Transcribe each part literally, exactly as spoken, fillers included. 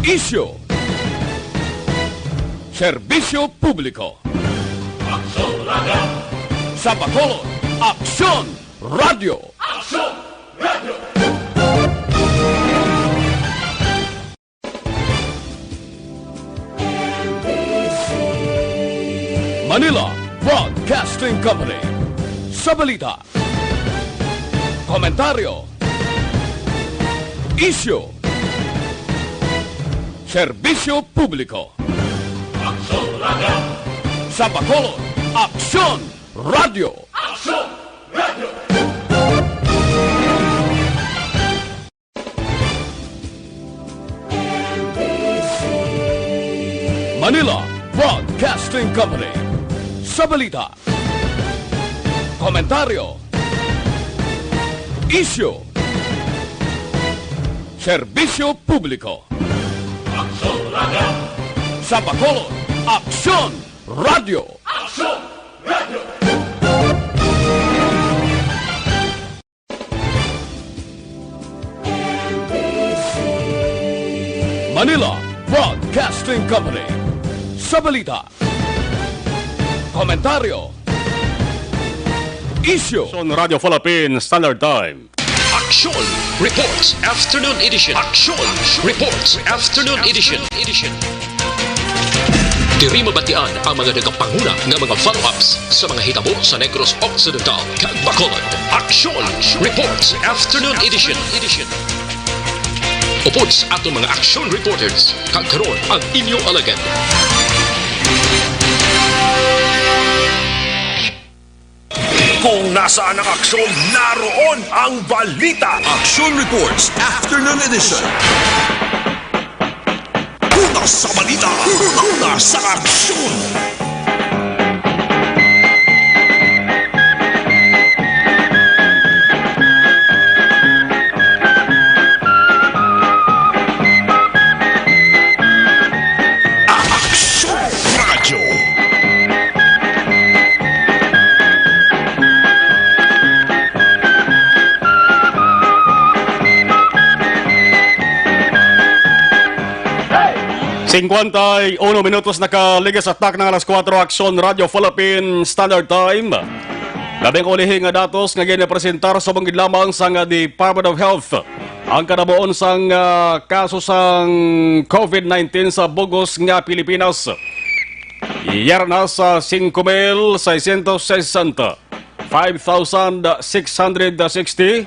Isyu. Serbisyo publiko. Aksyon Radio. Sa Bacolod, Aksyon Radio. Aksyon Radio. Manila Broadcasting Company. Sa balita, komentaryo, isyu, serbisyo publiko. Aksyon Radio. Sa Bacolod, Aksyon Radio. Aksyon Radio. Manila Broadcasting Company. Sa balita, komentaryo, isyu, serbisyo publiko. Aksyon Radio. Sa Bacolod, Aksyon Radio. Aksyon Radio. Manila Broadcasting Company. Sa balita, komentaryo, isyu. Aksyon Radio Philippine Standard Time. Aksyon Reports Afternoon Edition. Aksyon Reports Afternoon Edition. Diri mabatian ang mga nagapanguna nga mga follow-ups sa mga hitabo sa Negros Occidental kag Bacolod. Aksyon Reports Afternoon Edition. Upod sa aton mga aksyon reporters, kag karon ang inyo alagad. Kung nasaan ang aksyon, naroon ang balita. Aksyon Reports Afternoon Edition. Una sa balita, una sa aksyon. Aksyon Radyo. Singkwenta y uno minutos nakaligis sa takna nga alas kuwatro, Aksyon Radyo Philippine Standard Time. Labing ulihi nga datos nga ginapresentar subong gid lamang sang Department of Health. Ang kanabuon sang, ah, kaso sang COVID nineteen sa bug-os nga Pilipinas, yara na sa singko mil seiscientos sesenta, five thousand six hundred sixty.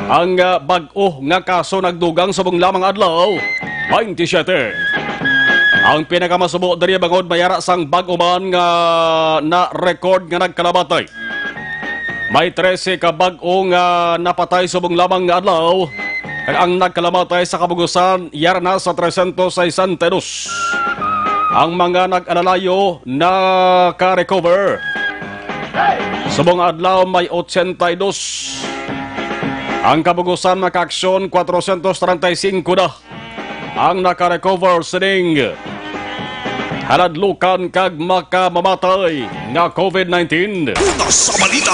Ang, ah, bag-o nga kaso nagdugang subong lamang adlaw, twenty-seven. Ang pinakamasubo diri bangod may ara sang bag-o man nga na-record nga nagkalamatay. May trese ka bag-o nga napatay subong lamang nga adlaw, kag ang nagkalamatay sa kabug-usan yara na sa trescientos sesenta y dos. Ang mga nag-alalayo naka-recover. Subong adlaw may ochenta y dos. Ang kabug-usan, mga kaaksyon, kwatrocientos treinta y cinco na ang naka-recover sining haladlukan kag makamamatay nga COVID nineteen. Una sa balita,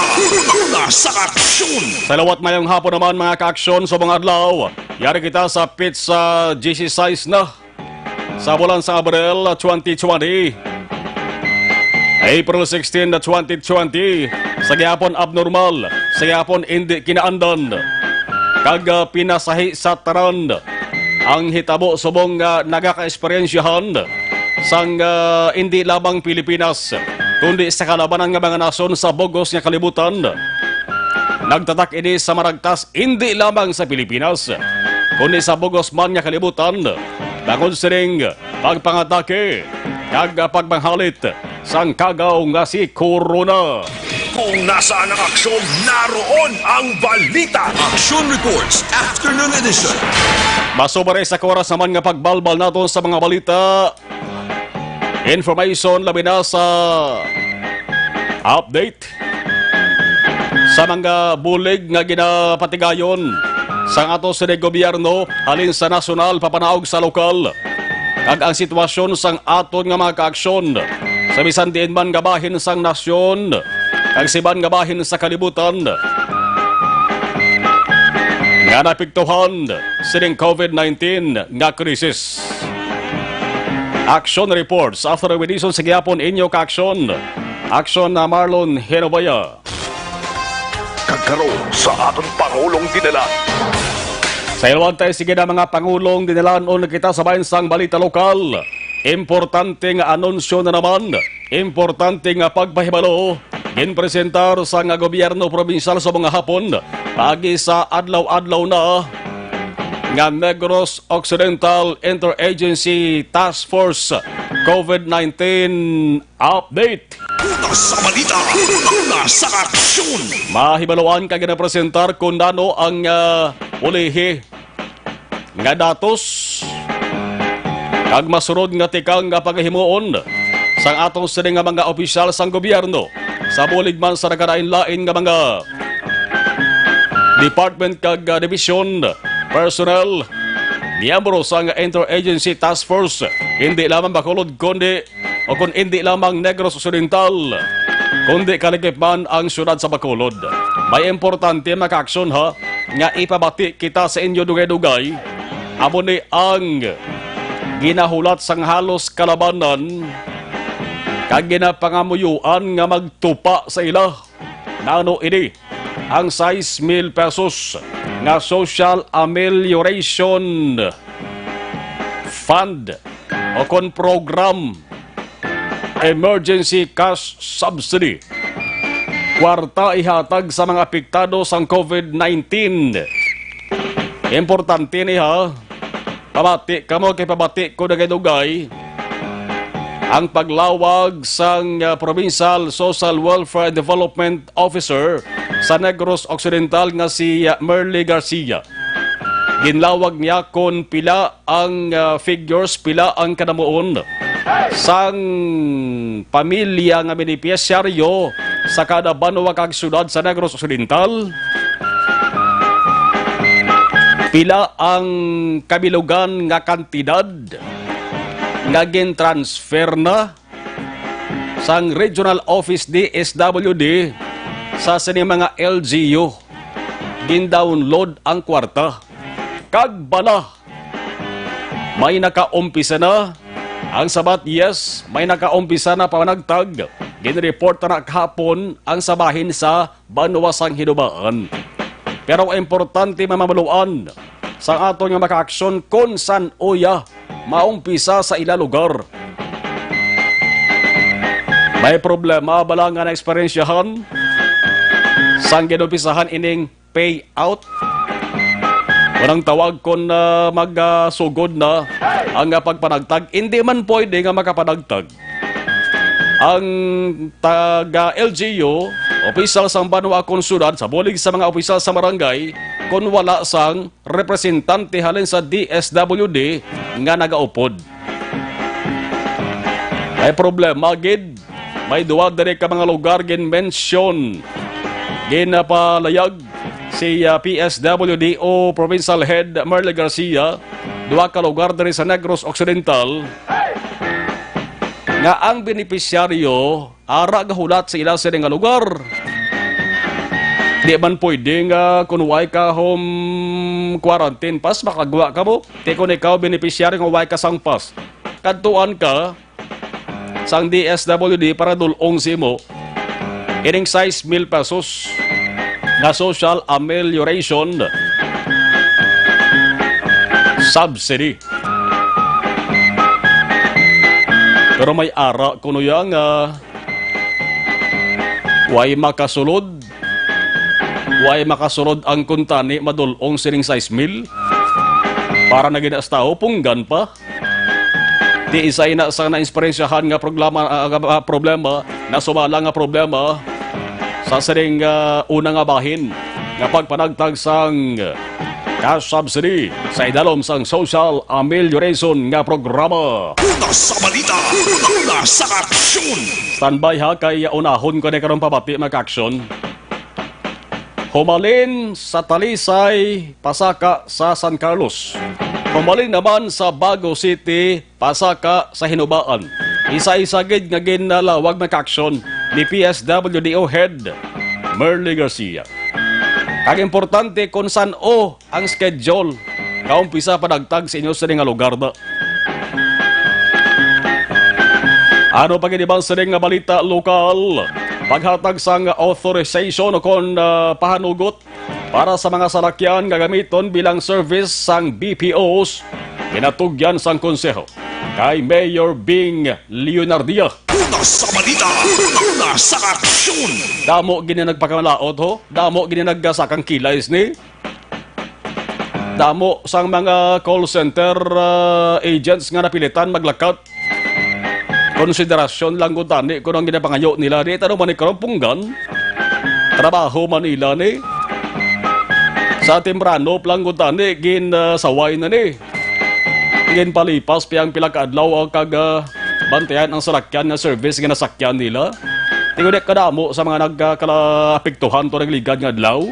una sa aksyon. Sa liwat, mayong hapon naman, mga kaaksyon, subong adlaw. Yari kita sa petsa diyesisais na sa bulan sa Abril twenty twenty. April sixteen, twenty twenty, sa gihapon abnormal, sa gihapon indi kinaandan, kag, ah, pinasahi sa tanan ang hitabo subong nga nagakaeksperyensyahan sang, ah, indi lamang Pilipinas, kundi sa kalabanan nga mga nasyon sa bug-os nga kalibutan. Nagtatak ini sa maragtas indi lamang sa Pilipinas, kundi sa bug-os man nga kalibutan, bangod sining pagpangatake kag pagmanghalit sang kagaw nga si Corona. Kung nasaan ang aksyon, naroon ang balita. Action Reports, Afternoon Edition. Masubay sa kaoras naman nga pagbalbal naton sa mga balita, information, labi na sa update sa mga bulig nga ginapatigayon sang ato sini gobyerno, halin sa nasyonal papanaog sa lokal, kag ang sitwasyon sang aton nga mga kaaksyon sa bisan diin man nga bahin sang nasyon kag sa iban nga bahin sa kalibutan. nga naepektuhan sining COVID nineteen nga krisis. Action reports after Winison sa gihapon inyo ka-aksyon. Action na Marlon Hinobaya. Kag karon sa aton Pangulong Dinalan. Sa iluwag tayo, sige na, mga Pangulong Dinalan, on kita sa bahin sang balita lokal. Importante nga anunsyo na naman, importante nga pagpahibalo, ginpresentar sa nga gobyerno probinsyal sa mga hapon, paagi sa adlaw-adlaw na nga Negros Occidental Interagency Task Force COVID nineteen Update. Una sa balita, una sa aksyon. Mahibaluan kag ginapresentar kung nano ang, ah, ulihi nga datos kag masunod nga tikang nga pagahimuon sang atong sini nga mga opisyal sang gobyerno sa bulig man sa nagkalain-lain nga mga department kag, ah, division, personnel, miyembro sang Interagency Task Force, hindi lamang Bacolod kundi o kung indi lamang Negros Occidental, kundi kalikip man ang siyudad sa Bacolod. May importante, mga ka-aksyon, ha, nga ipabati kita sa inyo dugay-dugay. Amo ni ang ginahulat sang halos kalabanan kag ginapangamuyuan nga magtupa sa ila. Nano ini ang sais mil pesos nga Social Amelioration Fund o kon program, Emergency Cash Subsidy. Kwarta ihatag sa mga apektado sang COVID nineteen. Importante ni, ha. Pabati kamo kay pabati ko dugay-dugay ang paglawag sang, ah, Provincial Social Welfare and Development Officer sa Negros Occidental nga si, ah, Merly Garcia. Ginlawag niya kon pila ang, ah, figures, pila ang kanamuon sang pamilya nga benepisyaryo sa kada banwa kag syudad sa Negros Occidental. Pila ang kabilugan nga kantidad nga gin-transfer na sang Regional Office D S W D sa sini mga L G U? Gin-download ang kwarta. Kag bala, may nakaumpisa na. Ang sabat, yes, may nakaumpisa na panagtag. Gin-report na kahapon ang sa bahin sa banwa sang Hinubaan. Pero ang importante, mamaluan sa aton nga mga ka-aksyon kon san-o ya maumpisa sa ila lugar. May problema bala nga naeksperyensyahan sang ginumpisahan ining payout? Unang tawag kon, ah, magsugod na ang, ah, pagpanagtag, indi man pwede nga makapanagtag ang taga L G U, opisyal sang banwa kon syudad, sa bulig sa mga opisyal sa barangay, kon wala sang representante halin sa D S W D nga nagaupod. May problema gid. May duwa diri ka mga lugar gin-mention. Ginapalayag si, ah, P S W D O Provincial Head Merle Garcia, duwa ka lugar diri sa Negros Occidental nga ang benepisyaryo ara gahulat sa ila sini nga lugar. Di man pwede nga kung way ka home quarantine pass, makagwa ka mo. Ti kung ikaw benepisyaryo nga way ka sang pass, kadtuan ka sang D S W D para dul-ong sa imo ining sais mil pesos nga social amelioration subsidy. Pero may ara kuno ya nga way makasulod, way makasulod ang kuntani madul-ong sining sais mil para na gid hasta punggan pa. Ti isa ina sa naeksperyensyahan nga problema, ah, nga, ah, problema, nasumala nga problema sa sining, ah, una nga bahin nga pagpanagtag sang cash subsidy sa idalom sang social amelioration nga programa. Una sa balita, una sa aksyon. Standby ha, kay unahon ko na karon pabati, mga aksyon. Humalin sa Talisay, pasaka sa San Carlos. Humalin naman sa Bago City, pasaka sa Hinubaan. Isa-isa gid nga ginlawag, mga aksyon, ni P S W D O Head Merly Garcia. Kag importante kung san-o ang schedule kaumpisa padagtag sa inyo sini nga lugar na. Ano pa gid ba sini nga balita lokal? Paghatag sang authorization o kon, ah, pahanugot para sa mga salakyan nga gamiton bilang service sang B P Os, ginatugyan sang konseho kay Mayor Bing Leonardia. Una sa balita, una sa aksyon. Damo gini nagpakamalaot, ho. Damo gini nagasakang kilay sini. Damo sang mga call center, ah, agents nga napilitan maglakat. Konsiderasyon lang gud tani kung ang ginapangayo nila, di tano man ni karong punggan. Trabaho man nila ni. Sa temprano pa lang gud tani, gin, ah, saway na ni. Ginpalipas pa ang pila ka adlaw, ah, kag, ah, bantayan ang salakyan nga service nga nasakyan nila. Tingod kadamo sa mga nagkalaapektuhan to nagligad nga adlaw.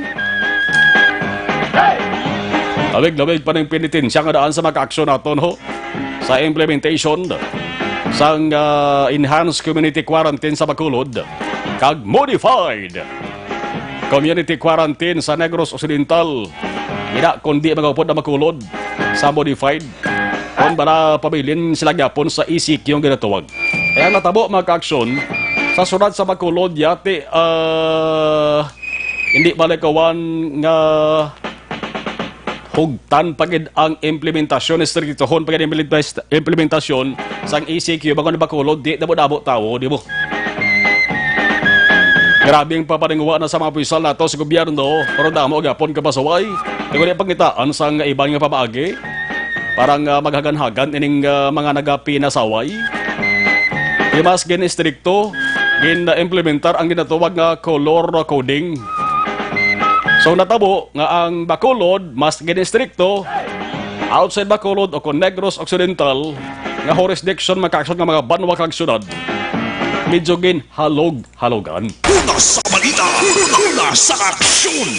Lawig-lawig pa ning penitensya nga daan sa mga aksyon naton, ho, sa implementation sang, ah, enhanced community quarantine sa Bacolod kag modified community quarantine sa Negros Occidental. Ina, kundi magaupod na Bacolod sa modified kon bala pabilin sila gyapon sa E C Q ang ginatawag. Kaya ang natabo, mga kaaksyon, sa syudad sa Bacolod, yati, ah, hindi malikawan nga hugtan pa gid ang implementasyon, estriktuhon pa gid ang implementas-, implementasyon sang E C Q, bangod Bacolod, di damo-damo tawo, di mo. Grabe ang papaningwa na sa mga opisyal nato sa gobyerno, pero damo gyapon kapasaway. Kay wala pangitaan sang iban nga pamaagi para nga maghagan-hagan ining, ah, mga nagapinasaway. Di mas gin-estrikto, gin-implementar ang ginatawag nga color coding. So, natabo nga ang Bacolod mas gin-estrikto, outside Bacolod o kon Negros Occidental nga jurisdiction, mga kaaksyon, nga mga banwa kag syudad, medyo ginhalog-halogan. Una sa balita, una sa aksyon.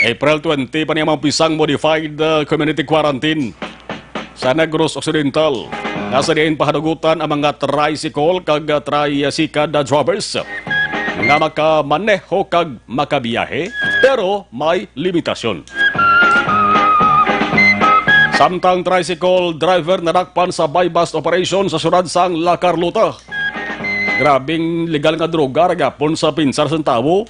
April twenty pa niya maumpisang modified, uh, community quarantine sa Negros Occidental, nga sa diin pahanugutan ang mga tricycle kag, uh, tricycle drivers nga makamaneho kag makabiyahe, pero may limitasyon. Samtang tricycle driver nadakpan sa buy-bust operation sa syudad sang La Carlota. Grabing legal nga droga ra gyapon sa pinsar sang tawo.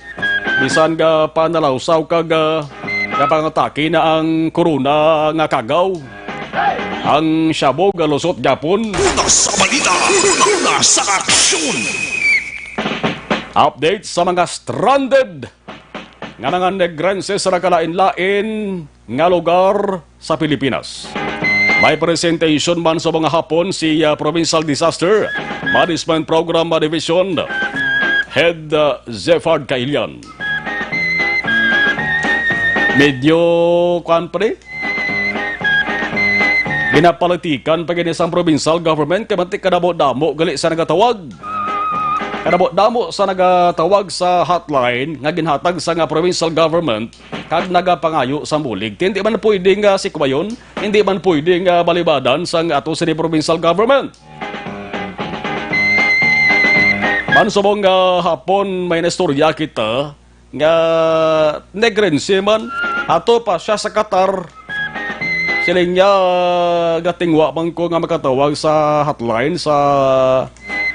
Bisan nga panalawsaw kag, ah, nga pangatake na ang corona nga kagaw, ang shabu galusot gyapon. Una sa balita, una sa aksyon. Update sa mga stranded nga mga Negrense sa nagkalain-lain nga lugar sa Pilipinas. May presentation man sa mga hapon si, ah, Provincial Disaster Management Program Division Head, ah, Zefard Kailian. Medyo, kuwan pa rin, ginapolitikan pa gini sang provincial government kay mantik kadamo-damo gali sa nagatawag. Kadamo-damo sa nagatawag sa hotline nga ginhatag sa nga provincial government kag nagapangayo sa bulig. Hindi man pwede nga sikwayon, hindi man pwede nga balibadan sang ato sini provincial government. Man subong nga hapon may naistorya kita nga Negrense man, ato pa siya sa Qatar. Siling niya, gatingwa man ko nga makatawag sa hotline, sa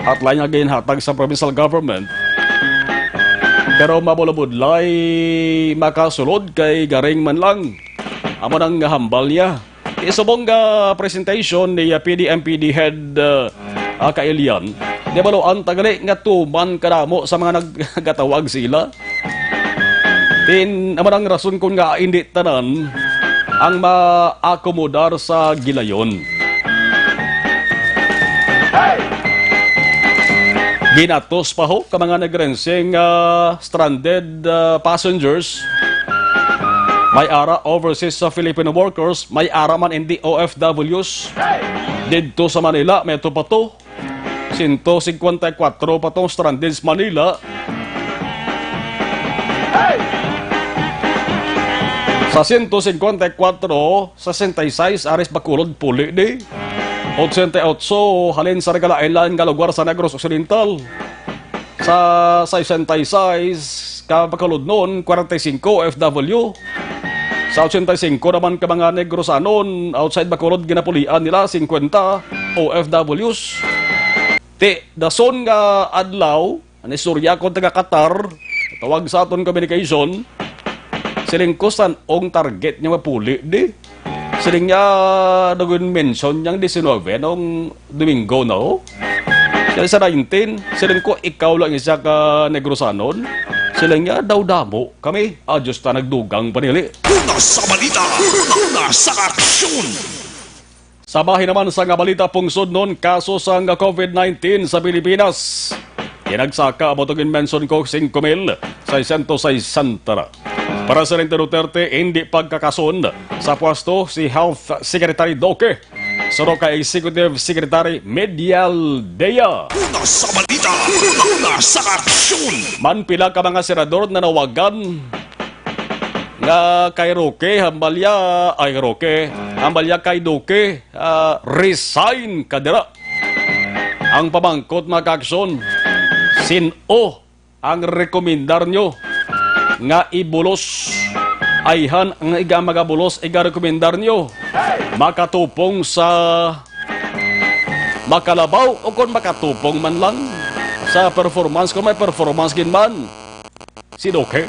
hotline nga ginhatag sa provincial government. Pero mabulabudlay makasulod kay garing man lang. Amo nang hambal niya. Isubong nga presentation ni, uh, P D M P D head, uh, uh, Kailian, di baluan ta gali nga tuman kadamo sa mga nag-, nagatawag sila. Tin, amo ang rason kung nga hindi tanan ang maakomodar sa gilayon. Ginatos pa ho ka mga Negrense nga stranded, ah, passengers. May ara overseas sa Filipino workers, may ara man hindi O F Ws. Didto sa Manila, may ato pa to. Sento singkwenta y kwatro pa tong stranded sa Manila. Sa sento singkwenta y kwatro, sesenta y seis aris Bacolod puli di. Ochenta y ocho halin sa nagkalain-lain nga lugar sa Negros Occidental. Sa sesenta y seis, ka Bacolod noon, kwarenta y singko O F W. Sa ochenta y singko naman ka mga Negrosanon outside Bacolod, ginapulian nila singkwenta O F Ws. Ti, dason nga adlaw, ang istorya ko taga Qatar, tawag sa aton communication, siling ko, san-ong target niya mapuli di? Siling niya, nag-mention niyang diecinuebe nung Domingo na, oh. Siling sa nineteen, siling ko, ikaw lang isa ka Negrosanon. Siling niya, daw damo kami. Ah, Diyos ta, nagdugang panili. Una sa balita, una sa aksyon. Sa bahin naman sa nga balita, pungsod nun, kaso sang covid nineteen sa Pilipinas. Ginagsaka, amo tong mention ko, singko mil seiscientos sesenta na. Presidente Duterte hindi pagkakason sa pwesto si Health Secretary Duque. Suno kay Executive Secretary Medialdea. Una sa balita, una sa aksyon. Man pila ka mga senador nanawagan nga kay Roque, hambalya, ay, Roque, hambalya kay Duque, ah, resign ka dira. Ang pamangkot, mga kaaksyon, sin-o ang rekomendar nyo nga ibulos? Ayhan ang iga magabulos, iga rekomendar nyo. Makatupong sa makalabaw o kon makatupong man lang sa performance, kung may performance gid man. Si Duque.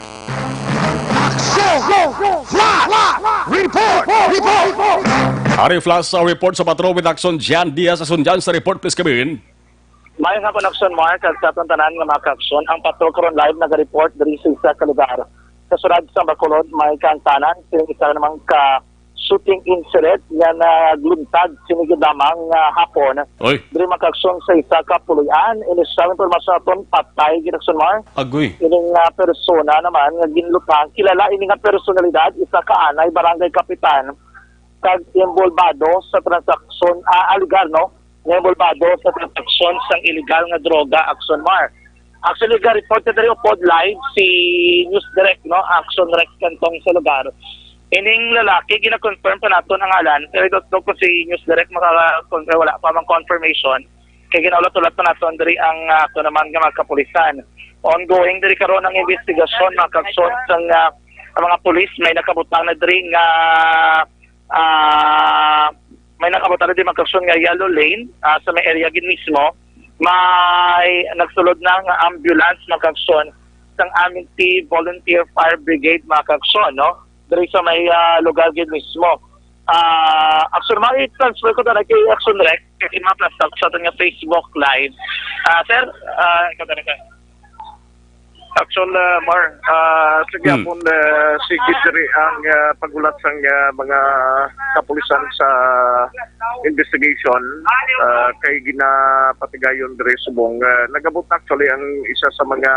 Action! Flash! Report! Report! Ari flash sa report sa Patrol with Action, Jan Diaz. Action Jan sa report, please come in. Mayong hapon, Action Mark, kag sa aton tanan nga mga kaaksyon. Ang Patrol karon live naga-report diri sa isa ka lugar sa syudad sa Bacolod, may kaangtanan sining isa namang ka shooting incident nga nagluntad sini gid lamang nga hapon. Oy. Diri, mga kaaksyon, sa isa ka puloy-an. Inisyal nga impormasyon naton, patay gid, Action Mark. Agoy. Ining, ah, persona naman nga ginlutang, kilala ini nga personalidad, isa ka anay barangay kapitan, kag involbado sa transaksyon, ah, alegar, no, nga involbado sa transaksyon sang iligal nga droga, Action Mark. Actually, ga-report na diri upod live si News Direct, no, Action Rex Cantong sa lugar. Ining lalaki, gina-confirm pa naton ang ngalan, pero I don't know kung si News Direct maka-confirm, wala pa mang confirmation. Kay ginaulat-ulat pa naton diri ang, ah, ato naman nga mga kapulisan. Ongoing diri karon ang investigasyon, mga kaaksyon, sang, ah, ang mga pulis. May nakabutang na diri nga, ah, may nakabutang na diri, mga kaaksyon, nga yellow lane, ah, sa may area gid mismo. May nagsulod na nga ambulance, mga kaaksyon, sang Amity Volunteer Fire Brigade, mga kaaksyon, no? Diri sa may, ah, lugar gid mismo. Ah, Action, ma-transfer ko na kay Action Rex, kay ma-plus up sa aton nga Facebook Live. Ah, sir, ah, ikaw na, sir. Action, ah, Mar, ah, sa Hmm. gyapon, ah, sige diri ang, ah, paghulat sang, ah, mga kapulisan sa investigation, ah, kay ginapatigayon diri subong, ah, nagabot actually ang isa sa mga,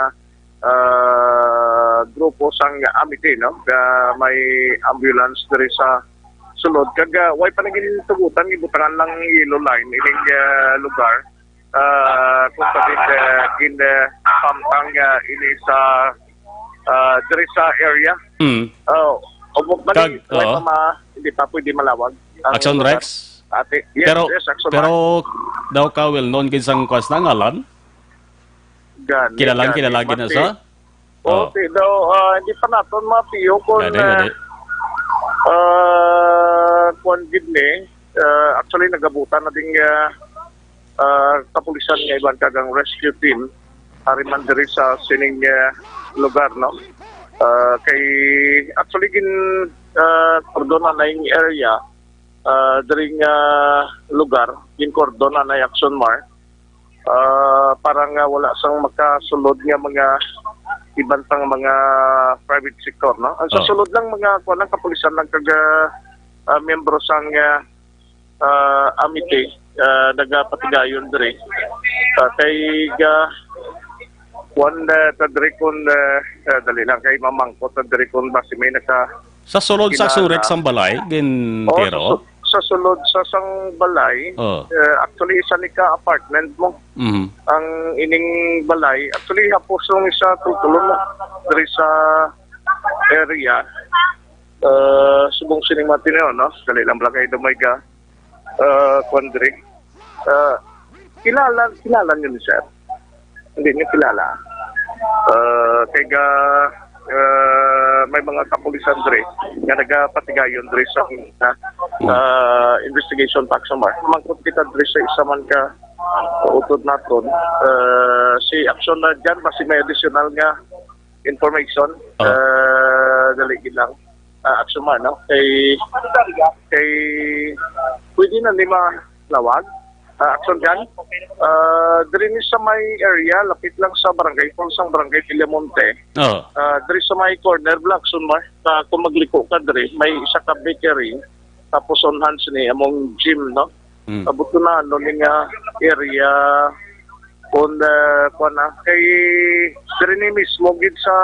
ah, grupo sang Amity, no? Ah, may ambulance diri sa sulod. Kag, ah, way pa naging tugutan, gibutangan lang yellow line ining, ah, lugar. Ah, kung sa din, ah, gin, ah, samtang, ah, ini sa, ah, diri sa area. Mm. Oh, ugmok man Kag, ni, way oo. pa ma-, hindi pa pwede malawag ang Action lugar. Rex? Ate, yes, Pero, yes, Action pero Rex. Daw ka well known gid sang kwas na ngalan? Gani, Kilalang gani, kilala gid na mati. sa? Oh. Okay, daw, ah, hindi pa naton mapiyo kung, Gani, ah, gani. ah, kwan gid ni, ah, actually, nagabutan na ding, ah, ah, kapulisan nga iban kag ang rescue team, ari man diri sa sining, ah, lugar, no? Ah, kay, actually, gin, ah, kordon na na yung area, ah, diri nga lugar, gin kordon na na yung Action Mark. Ah, para nga wala sang makasulod nga mga iban pang mga private sector, no? Ang sa Oh. sulod lang mga, kuwan lang, kapulisan lang kag, ah, ah, miyembro sang, ah, ah, Amity, ah, nagapatigayon diri. Ah, kay ga, kuwan, ah, ta diri kun, ah, ah, dali lang, kay mamangkot ta diri kun basi may naka Sa sulod sa Kilala. Surex ang balay, gin Oo, tiro? sa su-, sa sulod sa sang balay, Oh. eh, actually, isa ni ka apartment mo. Mhm. Ang ining balay, actually, hapos yung isa tultulon mo. Diri sa area, eh, subong sining Matineo, no? Dali lang pala kayo dumay ka. Eh, kwan diri. Eh, kilala, kilala niyo ni sir? Hindi niyo kilala? Ah, kay ga, ah, may mga kapulisan diri nga nagapatigayon diri sa, sa investigation pa, Axon Mar. Mangkot kita diri sa isa man ka utod naton. Ah, si Axon na dyan, basi may additional nga information. Ah, dali gid lang. Ah, Axon Mar, no? Kay, kay pwede na ni malawag. Ah, Axon Jan. Ah, diri ni sa may area, lapit lang sa barangay hall sang barangay Villamonte. Ah, diri sa may corner, Black Axon Mar. Sa, kung magliko ka diri, may isa ka bakery. Tapos on hands ni among gym, no? Abot ko na, ano, ni nga area, kung, ah, kuwan na, kay diri ni mismo gid sa,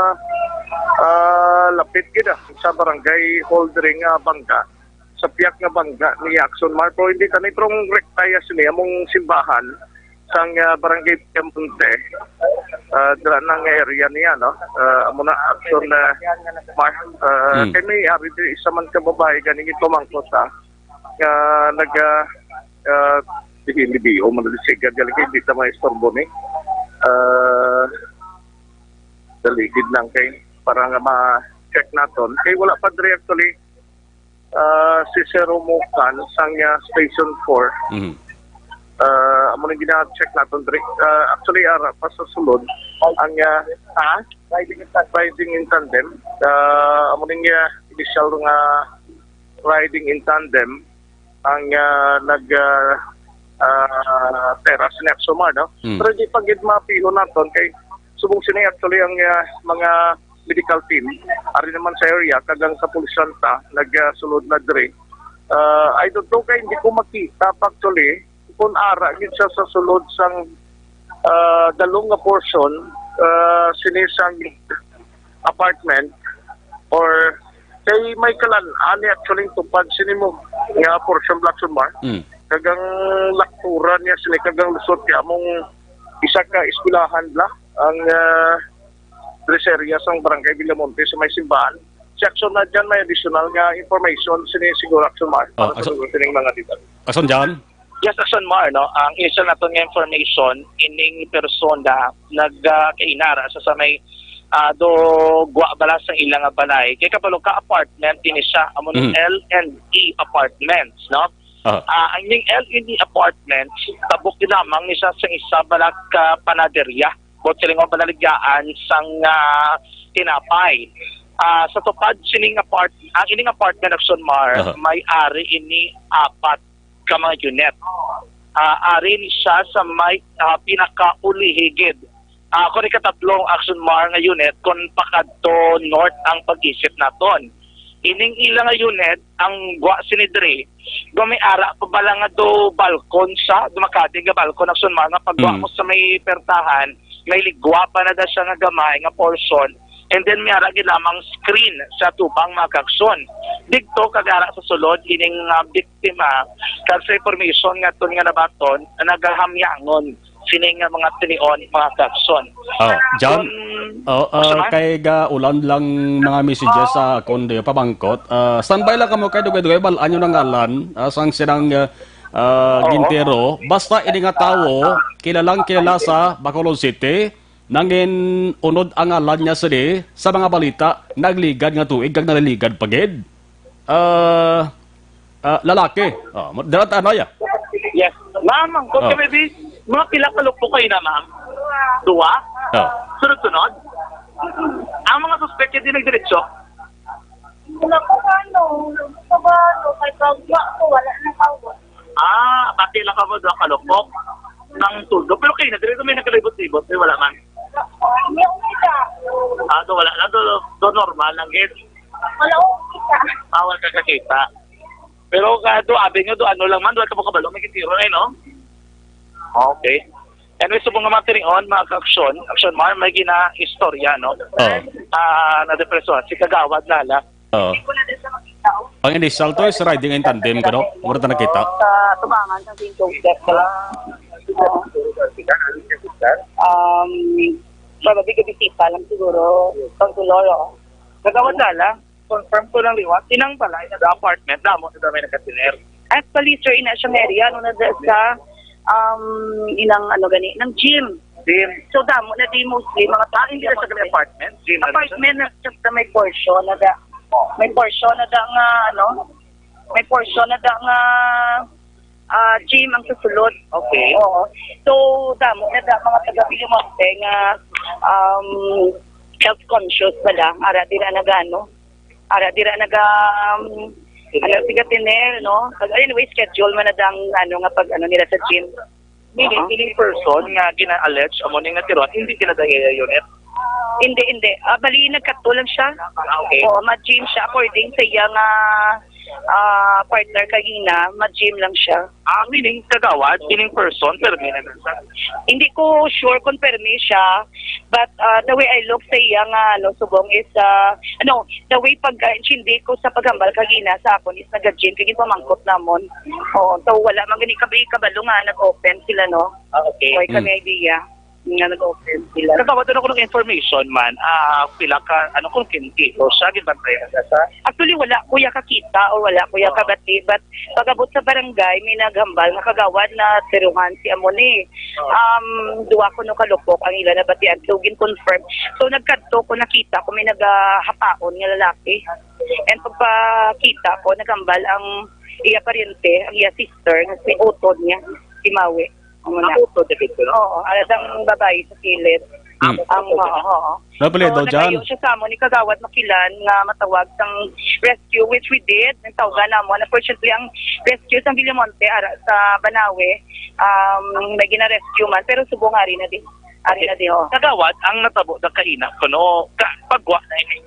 ah, lapit gid, ah, sa barangay hall diri nga bangga, sa piyak nga bangga ni Axon Mar. Pero hindi tani, pero ang rekta ya sini, among simbahan, sang, ah, barangay Piamonte, ah, dira na nga area niya, no? Ah, amo na, Axon, ah, Mar, ah, kay may ari diri isa man ka babae, ganing ito mangkot, ah, nga nag, ah, ah, hindi, hindi, o, manalisigan, galing kay hindi ta maistorbo ni. Ah, daligid lang kay para nga ma-check naton. Kay wala pa diri actually, ah, si Sir Umukan sang, ah, Station four. Mhm. Ah, amo nang gina-check naton diri. Ah, actually, ara pa sa sulod ang, ah, ha? Riding in tandem. Riding in tandem. Ah, amo ning, ah, initial nga riding in tandem ang, ah, nag, ah, ah, teras ni Axon Mar, no? Mm. Pero di pa gid mapilo naton kay subong sini actually ang, ah, mga medical team ari naman sa area kag ang kapulisan ta nagsulod na diri. Ah, I don't know kay hindi ko makita pa actually kung ara gid siya sa sulod sang, ah, dalong nga portion, ah, sini sang apartment or kay may kalan-an ni actually tupad sini mo nga portion, Black Axon Mar. Mm. Kag ang laktura niya sini kag ang lusot kay among isa ka eskwelahan bla ang, ah, diri sa area sang Barangay Villamonte sa may simbahan. Si Axon na dyan may additional nga information sini siguro, Axon Mar, para sa Axon, sining mga detalye. Axon Jan? Yes, Axon Mar, no? Ang isa naton nga information, ining persona nag, ah, kainara sa, sa may, ah, do gwa bala sang ila nga balay. Kay kabalo ka apartment ini siya, amo ni Mm. L and E Apartments, no? Ah. Ah, ang ning L and E Apartments, tabok gid lamang ni siya sa isa bala ka panaderia. Buot siling nga panaligyaan sang, ah, tinapay. Ah, sa tupad sining apart-, ang ining apartment, Axon Mar, Aha. may ari ini apat ka mga unit. Ah, ari ni siya sa may, ah, pinakaulihi gid. Ah, kung ikatatlong, Axon Mar, nga unit, kung pakadto north ang pag-isip naton. Ining ila nga unit, ang gwa sini diri, gwa may ara pa bala nga do balkon sa, do makadi nga balkon, Axon Mar, nga pagwa Mm. mo sa may pertahan, may ligwa pa na da siya nga gamay nga portion, and then may ara gid lamang screen sa tubang, mga kaagsoon. Digto kag ara sa sulod ining, ah, biktima, kag sa information nga aton nga nabaton, nagahamyangon sini nga mga tinion, mga kaagsoon. Oh, John, Kung, oh, ah, Axon Mar? Kay ga ulan lang mga messages sa akon di pabangkot. Ah, standby lang kamo kay dugay-dugay bal-an yung ngalan, ah, sang sinang, ah, ah, Oo. Gintero. Basta ini nga tawo, kilalang kilala sa Bacolod City, nangin unod ang ngalan niya sini sa mga balita, nagligad nga tuig kag naliligad pa gid. Ah, ah, lalaki. Oh, mo-, dira ta, ano, ya? Yes. Ma'am, ang kung Oh. maybe, mga pila ka lupok kayo na, ma'am? Duwa? Oh. Sunod-sunod? Ang mga suspek, hindi nagdiretso? Wala ko ano, wala ko ano, kay pagwa ko, wala na ako. Ah, pati lang kamo duha ka lupok. Nang tulo. Pero kayo na, dito may nakalibot-libot, may wala man. Hindi ako kita. Ah, do wala na, do, do normal lang, gid. Wala ko kita. Bawal ka kakita. Pero ka do, abi nyo do, ano lang man, do, ka mo kabalo, may kitiro na, no? Okay. Anyway, subong nga mga tinion, mga ka-aksyon, Aksyon Mar, may gina-istorya, no? Oh. Ah, na depresyon, si Kagawad Lala. Oo. Ang initial to is riding in tandem, kano? Mura ta nakita. Sa tubangan sa Saint Joseph. Um, probably gabisita lang siguro. Pag tuloro. Kagawad Lala, confirm ko lang liwat. Inang balay na the apartment, damo na may nakatiner. Actually, sir, ina siyang area, ano na dyan sa, um, inang, ano gani, ng gym. Gym. So, damo na di mostly mga Ah, hindi na sa apartment. Gym na rin siya. Apartment na sa may portion na da. May portion na da nga, ano, may portion na da nga, ah, gym ang susulod. Okay. Oo. So, damo na da mga taga Villamonte nga, um, health conscious bala. Ara dira nagano. Ara dira naga, um, ano, siga tiner, no? Pag, anyway, schedule man na dang, ano, nga pag, ano, nila sa gym. Meaning, Oo. Meaning person nga gina-allege amo ning natiron, hindi sila dayaya unit? Hindi, hindi. Ah, bali, nagkadto lang siya. Ah, okay. Oo, ma-gym siya according sa iya nga, ah, partner kagina, ma-gym lang siya. Ah, meaning, kagawad, meaning person, pero may nagsa- Hindi ko sure kung permi siya, but, ah, the way I look sa iya nga, ano, subong is, ah, ano, the way pag, ah, intindi ko sa paghambal kagina sa akon is naga-gym, kay ginpamangkot namon. Oo, so wala man gani kami kabalo nga nag-open sila, no? Ah, okay. Wala kami idea nga nag-open sila. Kagawad, ano ko ng information man, ah, pila ka, ano, kung kinti, o siya, ginbantayan na sa Actually, wala ko ya kakita o wala ko ya Oo. kabati, but pag-abot sa barangay, may naghambal nga kagawad na tiruhan si amo ni. Oo. Um, duwa kuno ka lupok ang ila nabatian, so gin-confirm. So, nagkadto ko, nakita ko may nagahapaon nga lalaki. And pagpakita ko, naghambal ang iya paryente, ang iya sister, nga si utod niya, si Mawi. Amo na. Ang utod, dapit ko, no? Oo, alas ang babae sa kilid. Hmm. Ang, oo, oo. Napalito, So, Jan? Nagayo siya sa amo ni Kagawad Makilan nga matawag sang rescue, which we did. Nagtawgan namo. Unfortunately, ang rescue sa Villamonte, ara sa Banawe, um, may gina-rescue man. Pero subong ari na din. Ari na din, oh. Kagawad, ang natabo na kaina, kuno, ka, pagwa na ining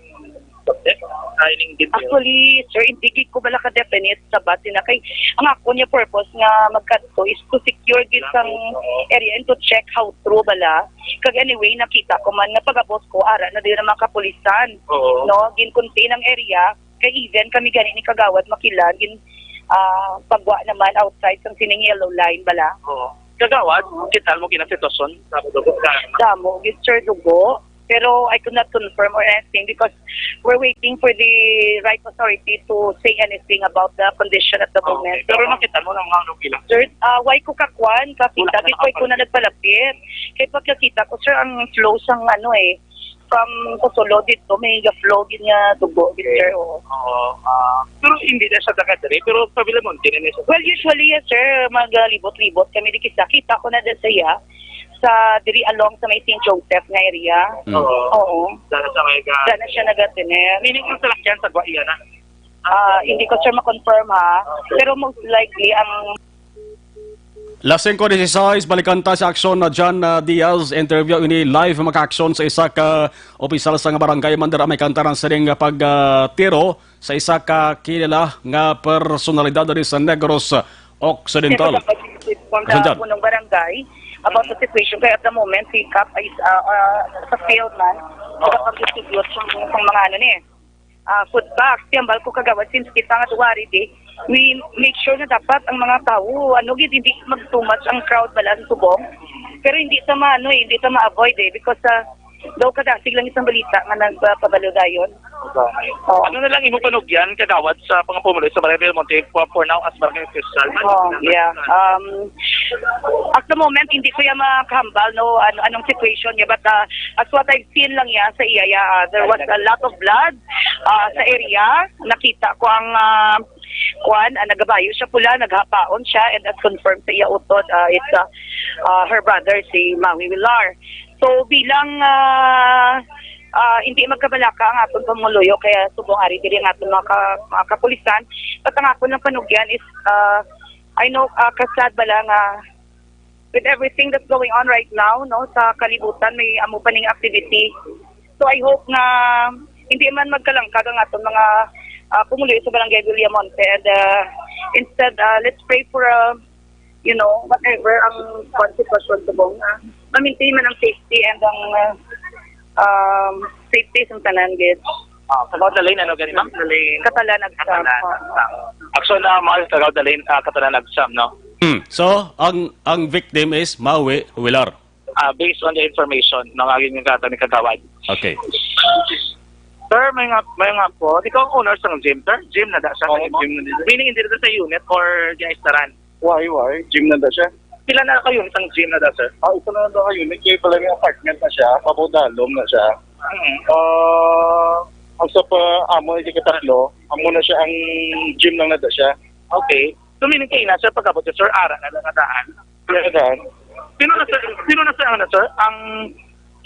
subject, ah, ining detail. Actually, sir, hindi gid ko bala ka-definite sa bati na kay ang ako niya purpose nga magkadto is to secure gid sang Oo. area and to check how true bala. Kag anyway, nakita ko man nga pag-abot ko, ara na din ang mga kapulisan. Oo. No, gin-contain ang area. Kay even kami gani ni Kagawad Makilan, gin, ah, pagwa naman outside sang sining yellow line bala. Oo. Kagawad, kita mo gina sitwasyon sa dugo ka? Damo, gid, sir, dugo. Pero I could not confirm or anything because we're waiting for the right authority to say anything about the condition at the Ah, moment. Okay. Pero nakita mo ng mga lugila? Sir, ah, why ko kakwan? Kakita, Wala ka gid, why ko na nakapag- nagpalapit? Kay pagkakita ko, sir, ang flow sang ano eh, from sa sulod dito, may ga-flow gid nga dugo, gid, Okay. sir, oo. Oo, ah, pero hindi na siya taga diri, pero pa Villamonte na niya siya. Well, usually, yes, sir, magalibot-libot kami di kisa. Kita ko na din siya sa diri along sa may Saint Joseph nga area. Mm. Oo. Oo. Dala sa may ga- Dala siya nagatiner. Meaning, ang salakyan sa Guaiana? Ah, hindi ko, sir, ma-confirm, ha. Okay. Pero most likely, ang Las singko dieciséis, balikan ta si Aksyon na John, ah, Diaz. Interview ini live, mga ka-aksyon, sa isa ka opisyal sa nga barangay man dira may kantaran sining pag, ah, tiro sa isa ka kilala nga personalidad diri sa Negros Occidental. Kung Aksyon sa dyan. Punong barangay, about the situation, kaya at the moment, si Kap ay, ah, ah, sa field man, nakapag-distribute sa, sa mga ano ni, ah, food box. Tiyambal ko kagawad, since kita nga duwari di, we make sure na dapat ang mga tao, ano gid, hindi mag-too much ang crowd bala sa subong. Pero hindi ta ma-, ano eh, hindi ta ma-avoid eh, because, ah, daw kadasig lang isang balita nga nagpabalo dayon. Oo. Ano na lang imo panugyan, kagawad, sa mga pumuloy sa Barangay Villamonte for, for now as barangay official? Oh, yeah. Um, at the moment, hindi ko yan makahambal, no, ano, anong situation niya. But, uh, as what I've seen lang yan sa iya, yeah, uh, there was a lot of blood, uh, sa area. Nakita ko ang, uh, kwan, uh, nagabayo siya pula, naghapaon siya, and as confirmed sa iya utod, uh, it's, uh, uh, her brother, si Maui Villar. So, bilang, ah, ah, hindi magkabalaka ang aton pamuluyo, kaya subong ari diri ang aton mga ka-, mga kapulisan. But ang akon lang panugyan is, ah, I know, ah, kasad bala nga with everything that's going on right now, no, sa kalibutan, may amo pa ning activity. So, I hope nga hindi man magkalangkag ang aton mga, ah, pumuluyo sa Barangay Villamonte. And, ah, instead, ah, let's pray for, ah, you know, whatever ang kwan sitwasyon subong, ah, ma-maintain man ang safety and ang, ah, um, safety sa tanan, gid. Ah, Kagawad Dalin, ano gani, ma'am? Dalin. Catalan, Agsam. Catalan, Agsam. Aksyon na, mga Kagawad Dalin, ah, Catalan, Agsam, no? Hmm. So, ang, ang victim is Maui Villar. Ah, based on the information, no, nga ginkatag ni Kagawad. Okay. Sir, may nga, may nga po. Ikaw ang owner sa gym, sir? Gym na da siya? Oo, gym na da. Meaning, hindi na sa unit or ginaistaran? Why, why? Gym na da siya. Pila na kayo ang gym na da, sir? Ah, isa na lang kayo. May kayo pala may apartment na siya. Pabodalom na siya. Mm. Ah, ang sa pa, amo, yung katatlo, amo na siya, ang gym lang na da siya. Okay. So, meaning kayo na, sir, pagkabot, sir, ara na lang na daan. Kaya daan. Sino na, sir, sino na, sir, ang, ano, sir, ang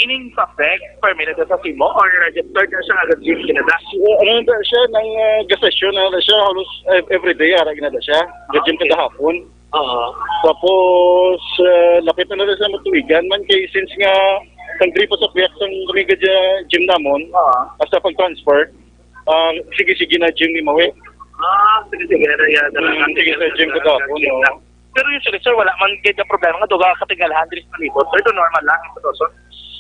ining suspect, permit na sa simo or registered na siya nga gym kinada? Si, uh, ano na siya, nang uh, gasasyon na na siya, halos uh, everyday, ara ginada siya. Ga-gym Okay. Kada hapon. Oo. Tapos, uh, lapit na na siya matuigan man kay since nga sang diri pa sa kuyak sang kami gadya gym namon, Oo. Basta pag-transfer, ah, sige-sige na gym ni Mawi. Ah, sige, sige na yan. Mm, sige sa gym ko daw, no? Pero usually, sir, wala man gid ang problema nga duga ka tingalahan diri sa palibot. Pero ito normal lang ang sitwasyon.